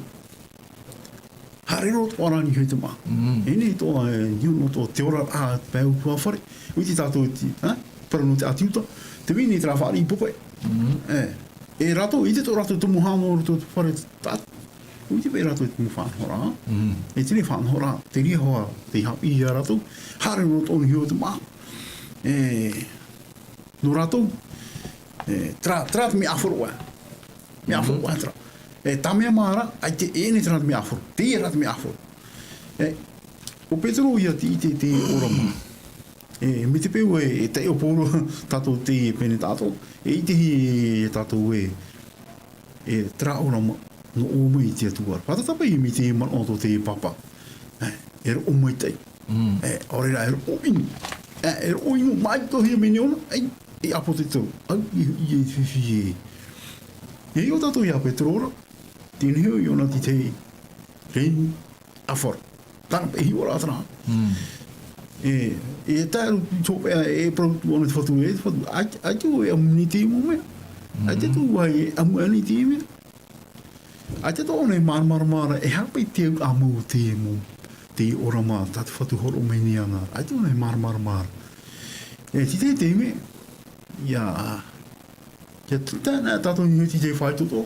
Haere roa atoʻa rā niho i te māʻa. Mm. ʻEʻere atoʻa, e, niho noa atoʻa te oraraʻa pae ʻutuāfare. ʻUa ʻite tātou te, ā? Parau nō te ʻĀti Iuta. Te vai nei terā fāriʻi popaʻi. Mm. E, e rātou, ʻite tō rātou tumu haʻamau roto i te fare, tā, ʻua ʻite paʻi rātou i te mau faʻanahoraʻa. Mm. E te reira faʻanahoraʻa, te reira hoʻi, tei haʻapiʻi ia rātou. Haere roa atoʻa niho i te māʻa. E, nō rātou, e, terā, terā te mea ʻāfaro ē. Mea ʻāfaro ē terā. E, tā mea mā ra, ʻaita e ʻere terā te mea ʻāfaro. Teie rā te mea ʻāfaro. E, ʻo Petero ia tei ʻite i te ʻōrama. E, mai te peu e, e taiʻo paʻi ra tātou teie pene tātou. E ʻitehia e tātou ē, e terā ʻōrama, nō ʻō mai i te Atua ra. Fātata paʻi mai te manaʻo o tō te pāpā. E, e roʻo maitaʻi. Mm. E, ʻaore rā, e roʻo inu. E, e roʻo inu, māʻitihia mai nei ʻōna, e, e ʻāpōsetolo. Au, i, i, i, i, i. E hiʻo tātou ia Petero ra, teie nei hoʻi ʻōna tei, tei, tei, ʻāfaro. Tāna paʻi hiʻoraʻa terā. Mm. E, e tae roa atu i tō pae, e parau atu ʻōna te Fatu, e te Fatu, ʻaita, ʻaita ʻoe e ʻamu nei i teie mau mea. Mm. ʻAita ʻoe e ʻamu nei i teie mea. ʻAita ʻoe e māramarama ra, e aha paʻi te auraʻa mau o teie mau, teie ʻōrama tā te Fatu hōroʻa mai nei iāna ra. ʻAita ʻoe e māramarama ra. E, tei te, te mea, ia, Ia, tā, tā, nā, tātou i ʻō i te faʻaitoito.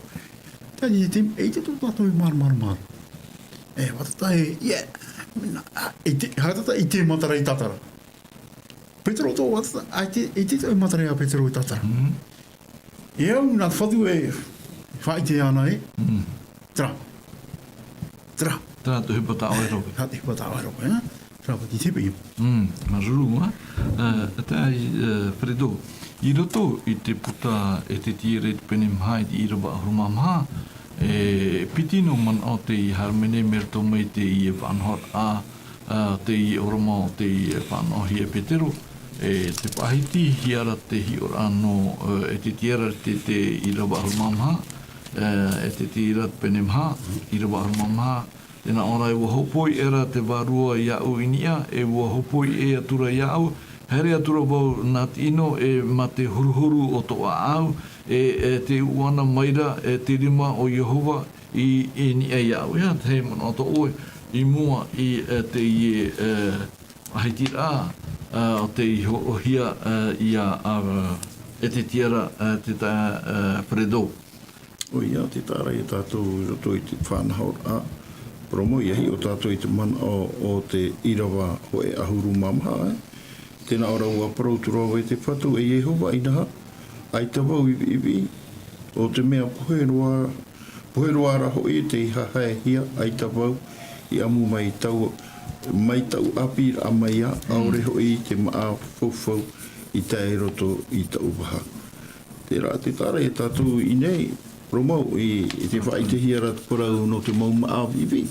Tā, i te, i te tō tātou i māramarama. E, fātata e, ia, mea, ā, i te, fātata i te matara i tātara. Petero tō, fātata, ā, i te, i te tō i matara ia Petero i tātara. Mm. E au, nā te Fatu e, faʻaʻite ana e. Mm. Terā. Terā. Terā te ʻohipa tā ʻoe e rave. Terā te ʻohipa tā ʻoe e rave, ā? Terā paʻi te tepeio. Mm, māuruuru, ā? Ā, tā, ā, Fredo, i roto i te puta Ezetiera i te pene maha i te ʻīrava ʻahuru mā maha, e piti noa manaʻo tei haere mai nei mai roto mai i teie faʻanahoraʻa, ā, teie ʻōrama o tei faʻanahohia e Petero, e tē faʻahitihia ra te hiʻoraʻa nō, ā, Ezetiera i te, te ʻīrava ʻahuru mā maha, ā, Ezetiera pene maha, ʻīrava ʻahuru mā maha, tē nā ʻō ra, e ʻua hōpoi ʻē ra te Vārua iāʻu i niʻa, e ʻua hōpoi ʻē atura iāʻu, haere atura vau nā te ʻino, e mā te horuhoru o tō ʻāʻau, e, e tē ʻūʻana mai ra, e te rima o Iehova i, i niʻa iāʻu. E aha te manaʻo tā ʻoe i mua i, e, teie, e, faʻahitiraʻa, ā, o tei hōroʻahia, ā, ia, ā, Ezetiera, ā, te tā, ā, Fredo. ʻOia, tē taʻa ra ia tātou i roto i te faʻanahoraʻa, parau mau, ʻia hiʻo tātou i te manaʻo o te ʻīrava hōʻē ʻahuru mā maha, ē. Tē nā ʻō ra, ʻua parau atu ra vau e te Fatu, e Iehova, inaha, ʻaita vau i viʻiviʻi, ʻo te mea pohe roa, pohe roa ra hoʻi tei hahaehia, ʻaita vau i ʻamu mai tau, mai taʻu ʻāpīraʻa mai ā, ʻaore hoʻi te māʻa faufaʻa i tae i roto i taʻu vaha. Terā, tē taʻa ra ia tātou i ʻō nei, parau mau, i, i te faʻaʻitehia ra te parau nō te mau māʻa viʻiviʻi.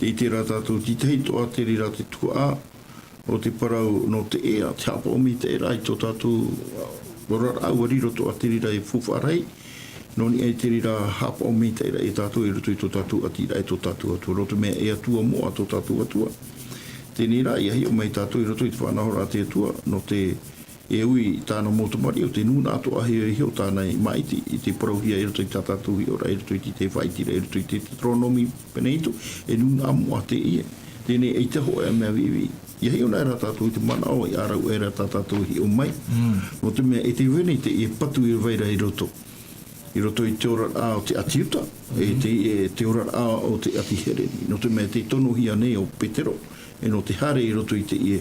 Tē ʻite ra tātou, teie atoʻa te reira te tuhaʻa, ʻo te parau nō te ea, te haʻapaʻo maitaʻiraʻa i tō tātou, ā, oraraʻa ʻua riro atoʻa te reira e faufaʻa rahi, nō niʻa i te reira haʻapaʻo maitaʻiraʻa ia tātou i roto i tō tātou ʻātīraʻa e tō tātou Atua, nō te mea e Atua moʻa tō tātou Atua. Teie rā, ʻia hiʻo mai tātou i roto i te faʻanahoraʻa a te Atua, nō te E ui tāna mau tamariʻi, ʻo te nūnaʻa atoʻa e hiʻo tāna i māʻiti, i te parauhia i roto i tā tātou hiʻoraʻa, i roto i te, te faʻaiteraʻa, i roto i te Teuteronome pene hitu, e nūnaʻa moʻa teie. Teie nei, ʻaita hōʻē mea viʻiviʻi. ʻIa hiʻo na ra tātou i te manaʻo, ʻia ʻāraʻu ra tā tātou e hiʻo mai. Mm. Nō te mea, e te vai nei teie patu e vai ra i roto. I roto i te oraraʻa o te ʻĀti Iuta, e te, e te oraraʻa o te ʻĀti Hereni. Nō te mea, tē tonohia nei ʻo Petero, e nō te haere i roto i teie.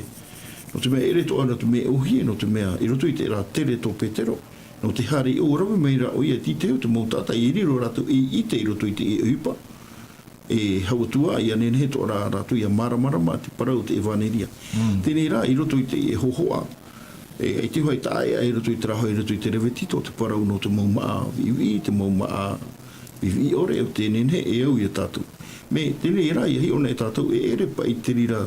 Nō te mea, ʻeʻere atoʻa nō te mea ʻōhie, nō te mea, i roto i terā tere tō Petero, nō te haere i ʻō, rave mai ra ʻoia, tītau te mau taʻata i riro rātou ei ʻite i roto i teie ʻohipa. e hau atu ā, ʻia nehenehe atoʻa rā rātou ʻia māramarama te parau o te ʻevaneria. Teie rā, i roto i te hōhoʻa, e, ʻaita hoʻi e taʻa ʻē i roto i te rā hoʻi, i roto i te Revitito, te parau nō te mau māʻa viʻiviʻi, te mau māʻa viʻiviʻi ʻore, ʻo tē nehenehe e au ia tātou. Mea teie rā, ʻia hiʻo na e tātou, e ʻere paʻi te reira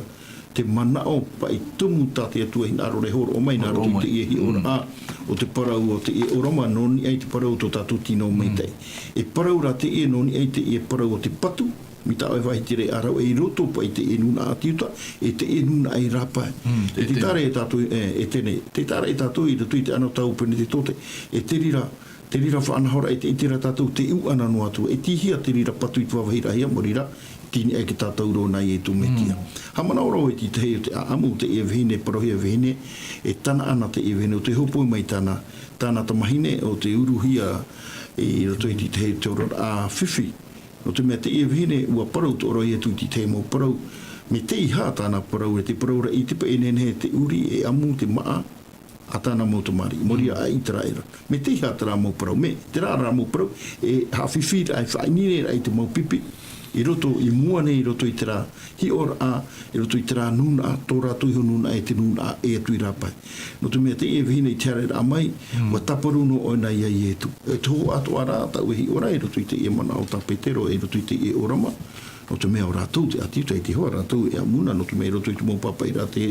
te manaʻo paʻi tumu tā te Atua e hinaʻaro ra e hōroʻa mai nā roto i teie hiʻoraʻa o te parau o teie ʻōrama, nō niʻa i te parau o tō tātou tino maitaʻi. E parau rā teie nō niʻa i teie parau o te patu, mai tā ʻoe e faʻahiti ra ʻāraʻuaʻe, i roto paʻi i teie nūnaʻa ʻāti Iuta, e teie nūnaʻa i rāpae. E tē taʻa ra ia tātou, e, e teie, tē taʻa ra ia tātou i roto i te anotau Penetetote, e te reira, te reira faʻanahoraʻa, e te, ʻite ra tātou te ʻuʻana nō Atua, e tīhia te reira patu i te vāvāhiraʻahia, maori rā, tini ai ke tātou roa nā Ietu Metia. Haʻamanaʻo ra vau i te tahi o te ʻāʻamu o teie vahine, parauhia vahine, e Tanaana teie vahine, ʻo tē hōpoi mai tāna, tāna tamahine, ʻo tē uruhia i roto i te tahi o te oraraʻa fifi. Nō te mea teie vahine, ʻua parau atoʻa ra Ietu i te tahi mau parau, mea teiaha tāna parau, e te parau ra i te pae e nehenehe te ʻuri, e ʻamu, te māʻa, a tāna mau tamariʻi, maori rā a ʻĪteraʻera. Mea teiaha terā mau parau, mea, terā rā mau parau, e haʻafifiraʻa, e faʻaineineraʻa i te mau pipi, i roto, i mua nei, i roto i terā hiʻoraʻa, i roto i terā nūnaʻa, tō rātou iho nūnaʻa, e te nūnaʻa ʻē atu i rāpae. Nō te mea teie vahine i te haereraʻa mai, ʻua tāparu noa ʻōna ia Ietu. E te hōhoʻa atoʻa rā, tāʻu e hiʻo ra, i roto i teie manaʻo tā Petero, i roto i teie ʻōrama, nō te mea ʻo rātou te ʻāti Iuta, ʻaita hoʻi rātou e ʻamu na, nō te mea i roto i te mau pāpaʻiraʻa te,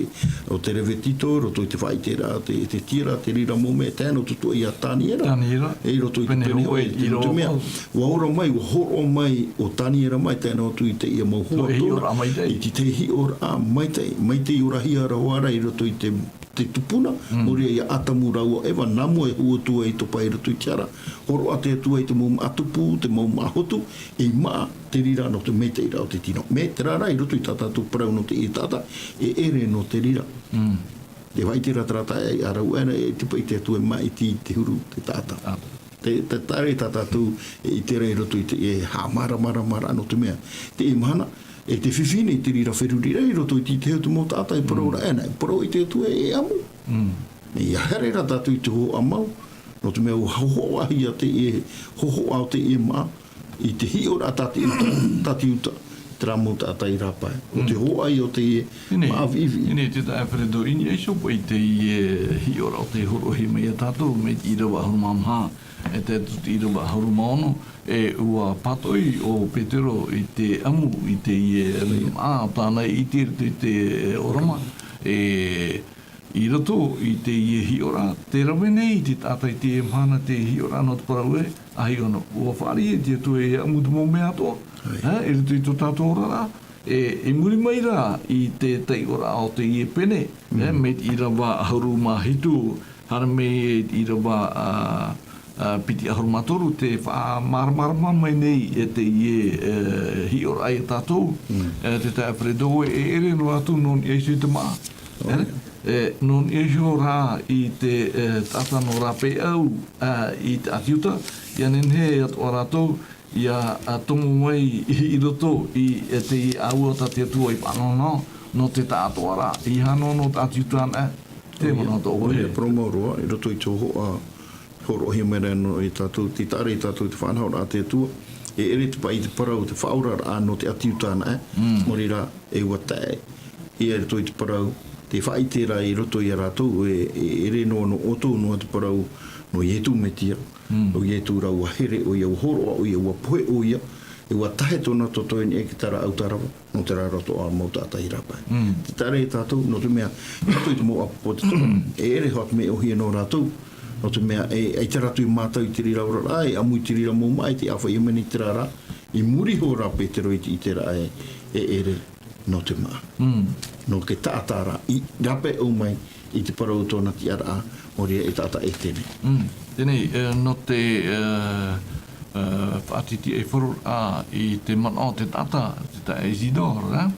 o te Revitito, roto i te faʻaʻiteraʻa te, te tiera, te reira mau mea, tae noa atu atoʻa ia Taniera. Taniera. E i roto i te pene hōʻē, nō te mea, ʻua ora mai, ʻua hōroʻa mai ʻo Taniera mai, tae noa atu i teie mau hoa atoʻa ra, i te tahi hiʻoraʻa maitaʻi, maitaʻi orahia ra hoʻi ra i roto i te te tupuna, maori rā ia Atamu rāua ʻo Eva, nā mua e hū atu ai i tō pae i roto i te hara, hōroʻa te Atua i te mau māʻa tupu, te mau māʻa hotu, e māʻa te reira nō te maitaʻiraʻa o te tino. Mea terā rā i roto i tā tātou parau nō teie taʻata, e ʻere nō te reira. Te faʻaʻite ra terā taeaʻe ʻāraʻuaʻe, e ʻite paʻi te Atua e māʻiti i te huru te taʻata. Te, te taʻa ra ia tātou e ʻite ra i roto i te, e haʻamāramaramaraʻa nō te mea. Teie mahana, e te fifi nei te reira feruriraʻa i roto i te tahi o te mau taʻata e parau ra ʻana, e parau i te Atua e ʻamu. Mea ʻia haere ra tātou i te hōhoʻa mau, nō te mea ʻua hōhoʻahia teie hōhoʻa o teie māʻa, i te hiʻoraʻa tā te Iuta, tā te Iuta, terā mau taʻata i rāpae. ʻO te hōhoʻa ia o teie māʻa viʻiviʻi. Teie, te taeaʻe Alfredo, i niʻa iho paʻi i teie hiʻoraʻa o tē hōroʻahia mai ia tātou, mai te ʻīrava ʻahuru mā maha, e tae atu i te ʻīrava ʻahuru mā ono, e ʻua pātoʻi ʻo Petero i te ʻamu i teie māʻa, tāna i ʻite i te, te ʻōrama, e, i roto i teie hiʻoraʻa, tē rave nei te taʻata i teie mahana te hiʻoraʻa nō te parau ē, ʻaita ʻōna, ʻua fāriʻi te Atua e ʻamu te mau mea atoʻa, ʻe, i roto i tō tātou oraraʻa, e, i muri mai rā i te taiʻoraʻa o teie pene, ʻe, mai te ʻīrava ʻahuru mā hitu, haere mai i te ʻīrava, ā, ā, piti ʻahuru mā toru, tē faʻamāramarama mai nei e teie, e, hiʻoraʻa ia tātou, e, te taeaʻe Alfredo, e, e ʻere noa atu nō niʻa iho i te māʻa. E, e, nō niʻa iho rā i te, e, taʻata nō rāpae au, ā, i te ʻĀti Iuta, ʻia nehenehe atoʻa rātou, ʻia, ā, tomo mai i roto i, e, teie ʻāua tā te Atua i faʻanahonaho, nō te taʻatoʻaraʻa, ʻeiaha noa nō te ʻĀti Iuta anaʻe, te manaʻo atoʻa vau. ʻOia, e parau mau roa, i roto i te hōhoʻa, hōroʻahia mai ra nō ia tātou, tē taʻa ra ia tātou te faʻanahoraʻa a te Atua, e ʻere te paʻi te parau, te faʻaoraraʻa nō te ʻĀti Iuta anaʻe, maori rā, e ʻua tae, ʻia roto i te parau, te faʻaʻite ra i roto ia rātou, e, e ʻere noa nō ʻoutou noa te parau, nō Ietu Metia, ʻo Ietu rā ʻua here ʻoia, ʻua hōroʻa ʻoia, ʻua pohe ʻoia, e ʻua tahe tōna toto i niʻa i te rāʻau tārava, nō terā roa atoʻa mau taʻata i rāpae. Tē taʻa ra ia tātou, nō te mea, i roto i te mau ʻāpōsetolo, e ʻere hoʻi te mea e ʻōhie nō rātou, nō te mea, e, ʻaita rātou i mātau i te reira oraraʻa, e ʻamu i te reira mau māʻa, e te ʻāfaʻi e mea nei terā rā, i muri iho rā Petero i te ʻiteraʻa e, e ʻere nō te māʻa. Nō te taʻata ra, i rāpae au mai i te parau o tōna tiʻaraʻa, maori rā e taʻata Etene. Teie, e, nō te, e, e, faʻatitiʻaifaro, ā, i te manaʻo o te taʻata, te taeaʻe Isidore,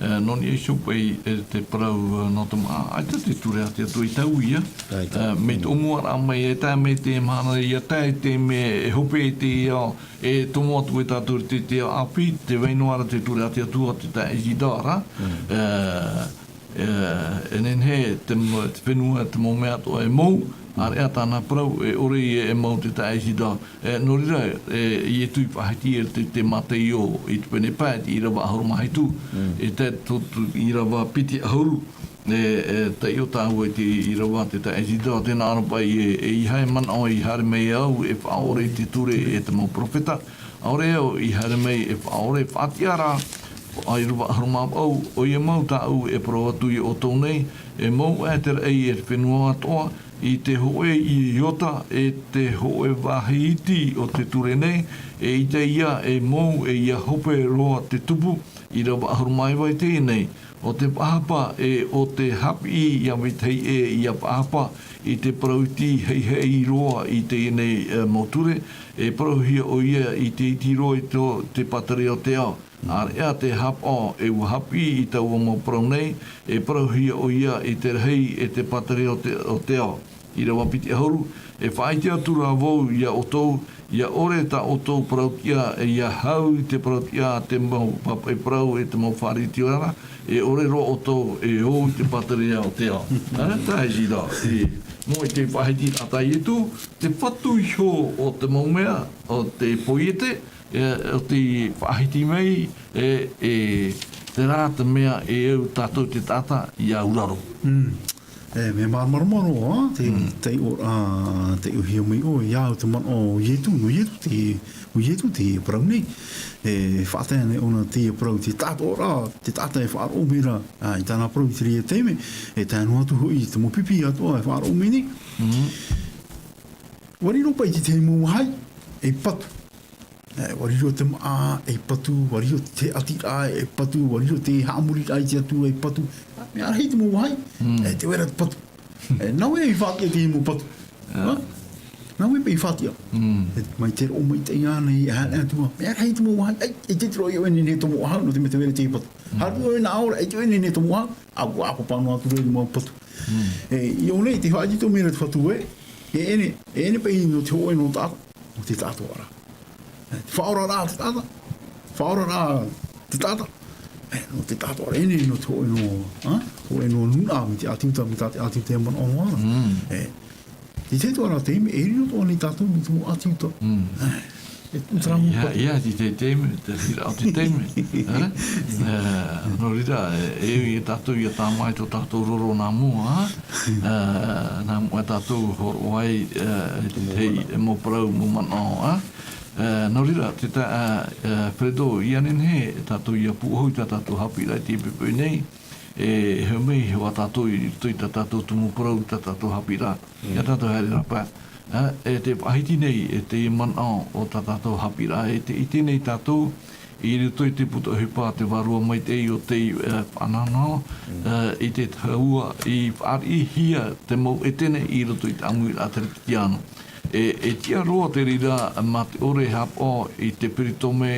e, nō niʻa iho paʻi, e, te parau, e, nō te māʻa, ʻaita te ture a te Atua i taui ia. E, mai tō mua rā mai, e tae mai te mahana ʻia tae, te mea e hope i te ao, e tomo atu e tātou te, te ao ʻāpī, tē vai noa ra te ture a te Atua, te taeaʻe Isidore, e, e, e nehenehe te mo-, te fenua, te mau mea atoʻa e mou, ʻĀreʻa tāna parau, e ʻore ia e mau te taʻata Isidore. E, nō reira, e, Ietu i faʻahiti i te, te Mataio i te pene pae, te ʻīrava ʻahuru mā hitu, e tae atu i te ʻīrava piti ʻahuru, e, e, taiʻo tāua i te ʻīrava te taʻata Isidore, tē nā ʻō ra paʻi, e, e ʻeiaha e manaʻo i haere mai au, e faʻaʻore i te ture e te mau perofeta, ʻaore au i haere mai e faʻaʻore, faʻatiʻa rā, ʻīrava ʻahuru mā vaʻu, ʻoia mau tāʻu e parau atu iā ʻoutou nei, e mou ʻā i te raʻi e te fenua atoʻa, i te hōʻē iota, e te hōʻē vāhi iti o te ture nei, eʻita ïa e mou, e ʻia hope roa te tupu, ʻīrava ʻahuru mā iva i teie nei, ʻo te faʻahapa, e ʻo te haʻapiʻi iā vetahi ʻē ʻia faʻahapa i te parau iti haʻihaʻi roa i teie nei, e, mau ture, e parauhia ʻoia i te iti roa i tō, te pātireia o te ao. ʻĀreʻa te haʻapaʻo, e ʻua haʻapiʻi i taua mau parau nei, e parauhia ʻoia i te rahi e te pātireia o te, o te ao. ʻĪrava piti ʻahuru, e faʻaʻite atu rā vau iā ʻoutou, ʻia ʻore tā ʻoutou parautiʻa, e ʻia hau i te parautiʻa a te mau pāpaʻi parau e te mau Pharisea ra, e ʻore roa ʻoutou e ō i te pātireia o te ao. Ā, tahi rā, e, mau i te faʻahiti a tā Ietu, te patu iho o te mau mea, o te poiete, e, o te faʻahiti mai, e, e, terā te mea e au tātou te taʻata i auraro. Mm. E, mea māramarama roa, te, te ʻo, ā, te ʻohia mai ʻoe, iā au te manaʻo o Ietu, nō Ietu te, o Ietu te parau nei. E, faʻatae nei ʻōna te parau, te taʻata ora, te taʻata e faʻaroʻo mai ra, ā, i tāna parau i te reira taime, e tae noa atu hoʻi te mau pipi atoʻa e faʻaroʻo mai nei. Mm. ʻUa riro paʻi te tahi mau vāhi, e patu. E, ʻua riro te māʻa, e patu, ʻua riro te ʻatiraʻa, e patu, ʻua riro te haʻamoriraʻa i te Atua, e patu. Mea rahi te mau vāhi, e, tē vai ra te patu. E, nāue i faʻatiʻa te mau patu. Ā? Nāue paʻi i faʻatiʻa. E, mai te roʻo maitaʻi ānei, e, e Atua. Mea rahi te mau vāhi, ai, e te tiro i ʻoe nei nei tō mau ʻāhau, nō te mea tē vai ra te patu. Haru ʻoe nā ʻō ra, e te ʻoe nei nei tō mau ʻāhau, a, ʻua ʻāpapa noa atu ra i te mau patu. E, i ʻō nei, te faʻaʻite atu mai ra te Fatu ē, e ʻene, e ʻene paʻi nō te hōʻē nō taʻata, nō te taʻata ra. Faʻaora rā te taʻata. Faʻaora rā te taʻata. E, nō te taʻata ra, e ʻene nō te hōʻē nō, ā? Hōʻē nō nūnaʻa, mai te ʻĀti Iuta, mai tā te ʻĀti Iuta e manaʻo noa ra. E, i te tahi atu ra taime, e riro atoʻa nei tātou mai te mau ʻĀti Iuta. E, e, terā mau patu. Ia, ia, i te taime, te hira o te taime. E, e, nō reira, e, e, ia tātou, ia tāmau tō tātou roro nā mua, ā? E, nā mua tātou hōroʻa ai, e, te, e, mau parau, mau manaʻo, ā? E, nō reira, te ta-, e, e, Fredo, ʻia nehenehe tātou ʻia pūʻohu i tā tātou haʻapiʻiraʻa i teie poʻipoʻi nei, e, e hau mai hoʻi tātou i roto i tā tātou tumu parau, tā tātou haʻapiʻiraʻa, ʻia tātou haere rā paʻi. E, e tē faʻahiti nei, e te manaʻo o tā tātou haʻapiʻiraʻa, e tē ʻite nei tātou, i roto i te puta ʻohipa, te Vārua Maitaʻi ʻo tei, e, faʻanahonaho, e, i te tahua i fāriʻihia te mau ʻētene i roto i te ʻāmuiraʻa Teretetiano. E, e tiʻa roa te reira mā te ʻore e haʻapaʻo i te peritome,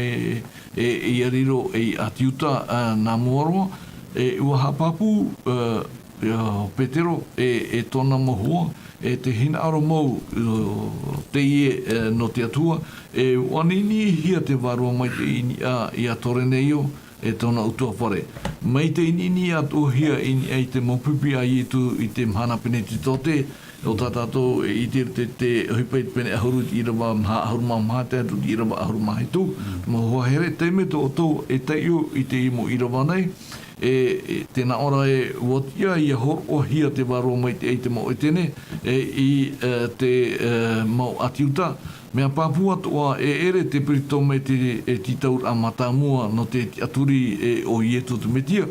e, ʻia riro ei ʻĀti Iuta, e, nā mua roa, e, ʻua haʻapāpū, e, ia Petero, e, e tōna mau hoa, e tē hinaʻaro mau, e, teie, e, nō te Atua, e ʻua niʻiniʻihia te Vārua Maitaʻi i niʻa iā Koroneio, e tōna ʻutuāfare. Mai tei niʻiniʻi atoʻahia i niʻa i te mau pipi a Ietu i te mahana Penetetote, ʻo tā tātou e ʻite te, te ʻohipa i te pene ʻahuru i te ʻīrava maha, ʻahuru mā maha, tae atu i te ʻīrava ʻahuru mā hitu, te mau hoa here, taime tō ʻoutou e taiʻo i te mau ʻīrava nei, e, e, tē nā ʻō ra ē, ʻua tiʻa ʻia hōroʻahia te Vārua Maitaʻi i te mau ʻētene, e, i, e, te, e, mau ʻĀti Iuta, mea pāpū atoʻa, e ʻere te peritome te, e, tītauraʻa mātāmua nō te tiʻaturi, e, o Ietu te Metia,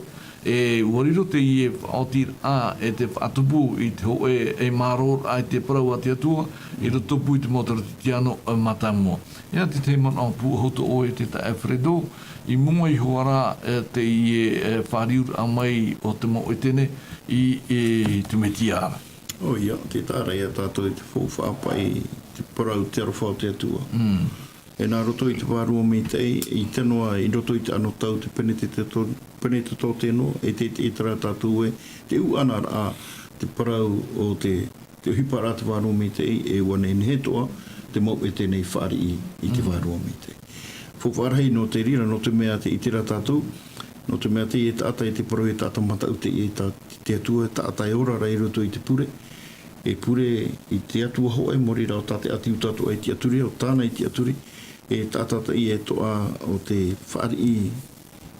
e, ʻua riro teie faʻaotiraʻa, e te faʻatupu i te hōʻē, e, mārōraʻa i te parau a te Atua, i roto pū i te mau Teretetiano, e, mātāmua. Ia, te tahi manaʻo pūʻohu tō ʻoe, te taeaʻe Fredo, i mua iho ā ra, e, teie, e, fāriuraʻa mai o te mau ʻētene i, e, te Metia ra. ʻOia, tē taʻa ra ia tātou i te faufaʻa paʻi, te parau, te aroha o te Atua. E nā roto i te Vārua Maitaʻi, i te noa, i roto i te anotau, te Penetetote, Penetetote noa, e te, e terā tātou ē, te ʻuʻanaraʻa, te parau o te, te ʻohiparaʻa te Vārua Maitaʻi, e ʻua nehenehe atoʻa te mau ʻētene i fāriʻi i te Vārua Maitaʻi. Faufaʻa rahi nō te reira, nō te mea tē ʻite ra tātou, nō te mea teie taʻata e te parau e taʻata mataʻu teie tā te Atua, taʻata e ora ra i roto i te pure, e pure i te Atua hōʻē, mō reira ʻo tā te ʻāti Iuta atoʻa e tiʻaturi, ʻo tāna e tiʻaturi, e taʻata atoʻa e toʻa ʻo tei fāriʻi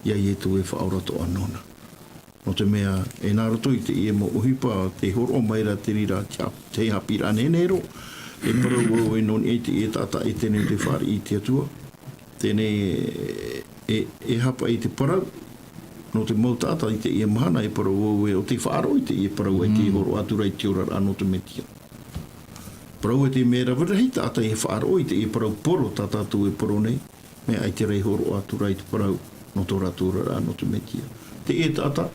iā Ietu e faʻaora atoʻa nōna. Nō te mea, e nā roto i teie mau ʻohipa, tē hōroʻa mai ra te reira, te ha-, te haʻapiʻiraʻa nehenehe roa, e parau vau ē nō niʻa i teie taʻata Etene ʻo tei fāriʻi i te Atua. Teie nei e, e haʻapaʻo i te parau, nō te mau taʻata i teie mahana e parau vau ē ʻo tei faʻaroʻo i teie parau ʻaita i Mm. hōroʻa atu ra i te oraraʻa nō te Mesia. Parau ē te mea rave rahi taʻata e faʻaroʻo i teie parau poro tā tātou e poro nei, mea ʻaita rā i hōroʻa atu ra i te parau nō tō rātou oraraʻa nō te Mesia. Teie taʻata,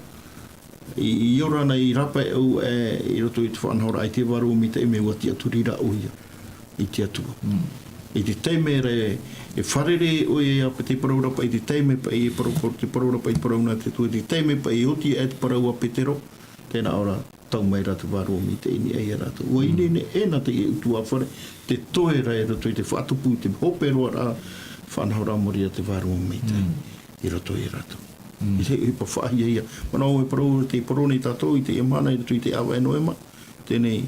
i, i ora ana i rāpae ʻau, e, i roto i te faʻanahoraʻa i te vārua maitaʻi, mea ʻua tiʻaturi ra ʻoia i te Atua. Mm. I te taime ra e, e fārerei ʻoia iā Pe-, te parau rāpae, i te taime paʻi e parau, parau, te parau rāpae i te parau nā te Atua, i te taime paʻi e oti ai te parau a Petero, tē nā ʻō ra, tau mai ra te vārua maitaʻi i niʻa iā rātou. ʻUa Mm. ineine ʻē nā teie ʻutuāfare, te toe ra i roto i te faʻatupu, i te hope roa ra, faʻanahoraʻa mō reira te vārua maitaʻi Mm. i roto iā rātou. Mm. I te ʻohipa faʻahiahia. Manaʻo e parau, tē poro nei tātou i teie mahana i roto i te ʻāvaʻe Noema, teie nei,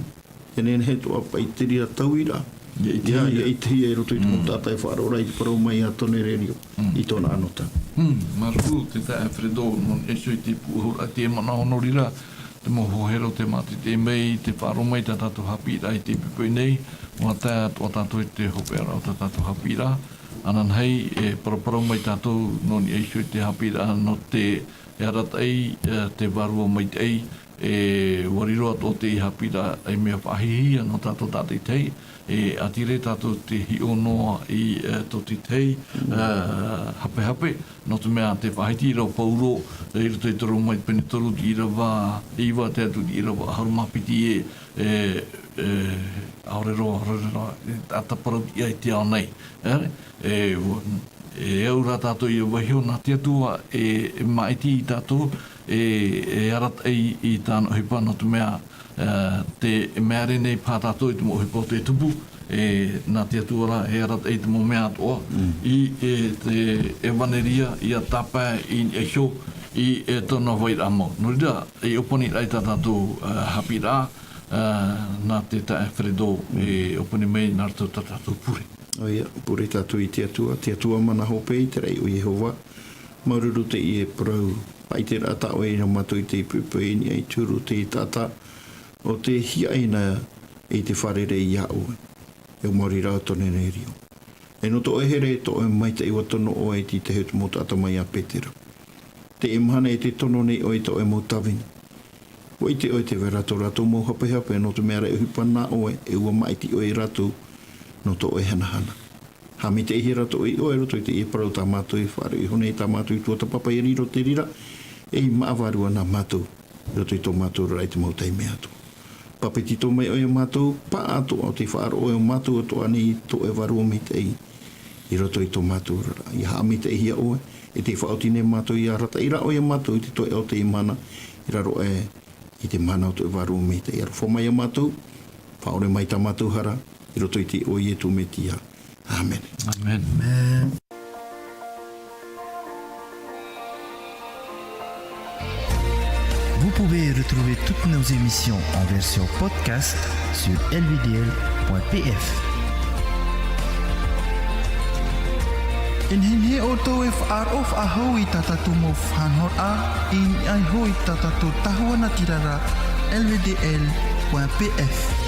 teie nei e toʻa paʻi te reira tauiraʻa. ʻIa ʻitehia. ʻIa, ʻia ʻitehia i roto i te Mm. mau taʻata e faʻaroʻo ra i te parau mai a Tonererio Mm. i tōna anotau. Mm. Māuruuru te taeaʻe Fredo, nō niʻa iho i te pūʻohuraʻa, te manaʻo nō reira, te mau hoa here ʻo tē mātaʻitaʻi mai, tē faʻaroʻo mai tā tātou haʻapiʻiraʻa i teie poʻipoʻi nei, ʻua tae atoʻa tātou i te hopeʻaraʻa o tā tātou haʻapiʻiraʻa. Ananahi, e paraparau mai tātou nō niʻa iho i te haʻapiʻiraʻa nō te, e arataʻi, e, te vārua maitaʻi, e, ʻua riro atoʻa teie haʻapiʻiraʻa ei mea faʻahiahia nō tātou tātaʻitahi, e, ʻaita rā tātou tē hiʻo noa i, e, tō te tahi, e, hapehape, nō te mea tē faʻahiti ra ʻo Pauro, e, i roto i te Roma i te pene toru, te ʻīrava iva, tae atu te ʻīrava ʻahuru mā piti, e, e, e, ʻaore roa, ʻaore roa, e, taʻata parau ia i te ao nei, e, e, e au rā tātou ʻia vaiiho nā te Atua, e, e māʻiti ia tātou, e, e arataʻi i, i tāna ʻohipa nō te mea, e, tē, e mea rē nei paha tātou i te mau ʻohipa o tē tupu, e, nā te Atua rā, e arataʻi i te mau mea atoʻa, Mm. i, e, te ʻevaneria, ʻia tāpae i niʻa iho, i, e, tōna vairaʻa mau. Nō reira, e ʻōpani ra i tā tātou, e, haʻapiʻiraʻa, e, nā te taeaʻe Fredo, Mm. e ʻōpani mai nā roto tā tātou pure. ʻOia, pure tātou i te Atua, te Atua mana hope, i te raʻi o Iehova. Māuruuru teie parau, ʻaita rā tā ʻoe i nā mātou i te poʻipoʻi i niʻa i te huru o te taʻata, ʻo tē hiaʻai na i te fārerei iā ʻoe. E ʻo maori rā ʻo Tonererio. E nō tō ʻoe here, tō ʻoe maitaʻi ʻua tono ʻoe i te tahi o te mau taʻata mai iā Petero. Teie mahana e tē tono nei ʻoe i tō ʻoe mau tāvini. ʻUa ʻite ʻoe tē vai ra tō rātou mau hapehape, nō te mea rā e ʻohipa nā ʻoe, e ʻua māʻiti ʻoe ia rātou, nō tō ʻoe hanahana. Haʻamaitaʻihia rātou i ʻoe i roto i teie parau tā mātou e faʻaroʻo iho nei, tā mātou i tuatāpapa i riro te reira, e i maʻa vārua nā mātou, i roto i tō mātou oraraʻa i te mau taime atoʻa. Pāpetito mai ʻoe ia mātou, paʻatoʻa ʻo tē faʻaroʻo ʻoe ia mātou atoʻa nei i tō ʻoe vārua maitaʻi, i roto i tō mātou oraraʻa. ʻIa haʻamaitaʻihia ʻoe, e tē faʻaoti nei mātou ʻia arataʻi ra ʻoe ia mātou i te toeʻa o teie mahana, i raro aʻe i te mahana o tō ʻoe vārua maitaʻi. ʻArofa mai ia mātou, faʻaʻore mai tā mātou hara, i roto i te iʻoa o Ietu Metia. Amen. Amen. Amen. Vous pouvez retrouver toutes nos émissions en version podcast sur L V D L point P F. E nehenehe ʻoutou e faʻaroʻo faʻahou i tā tātou mau faʻanahoraʻa, i niʻa iho i tā tātou tahua natirara, L V D L point P F.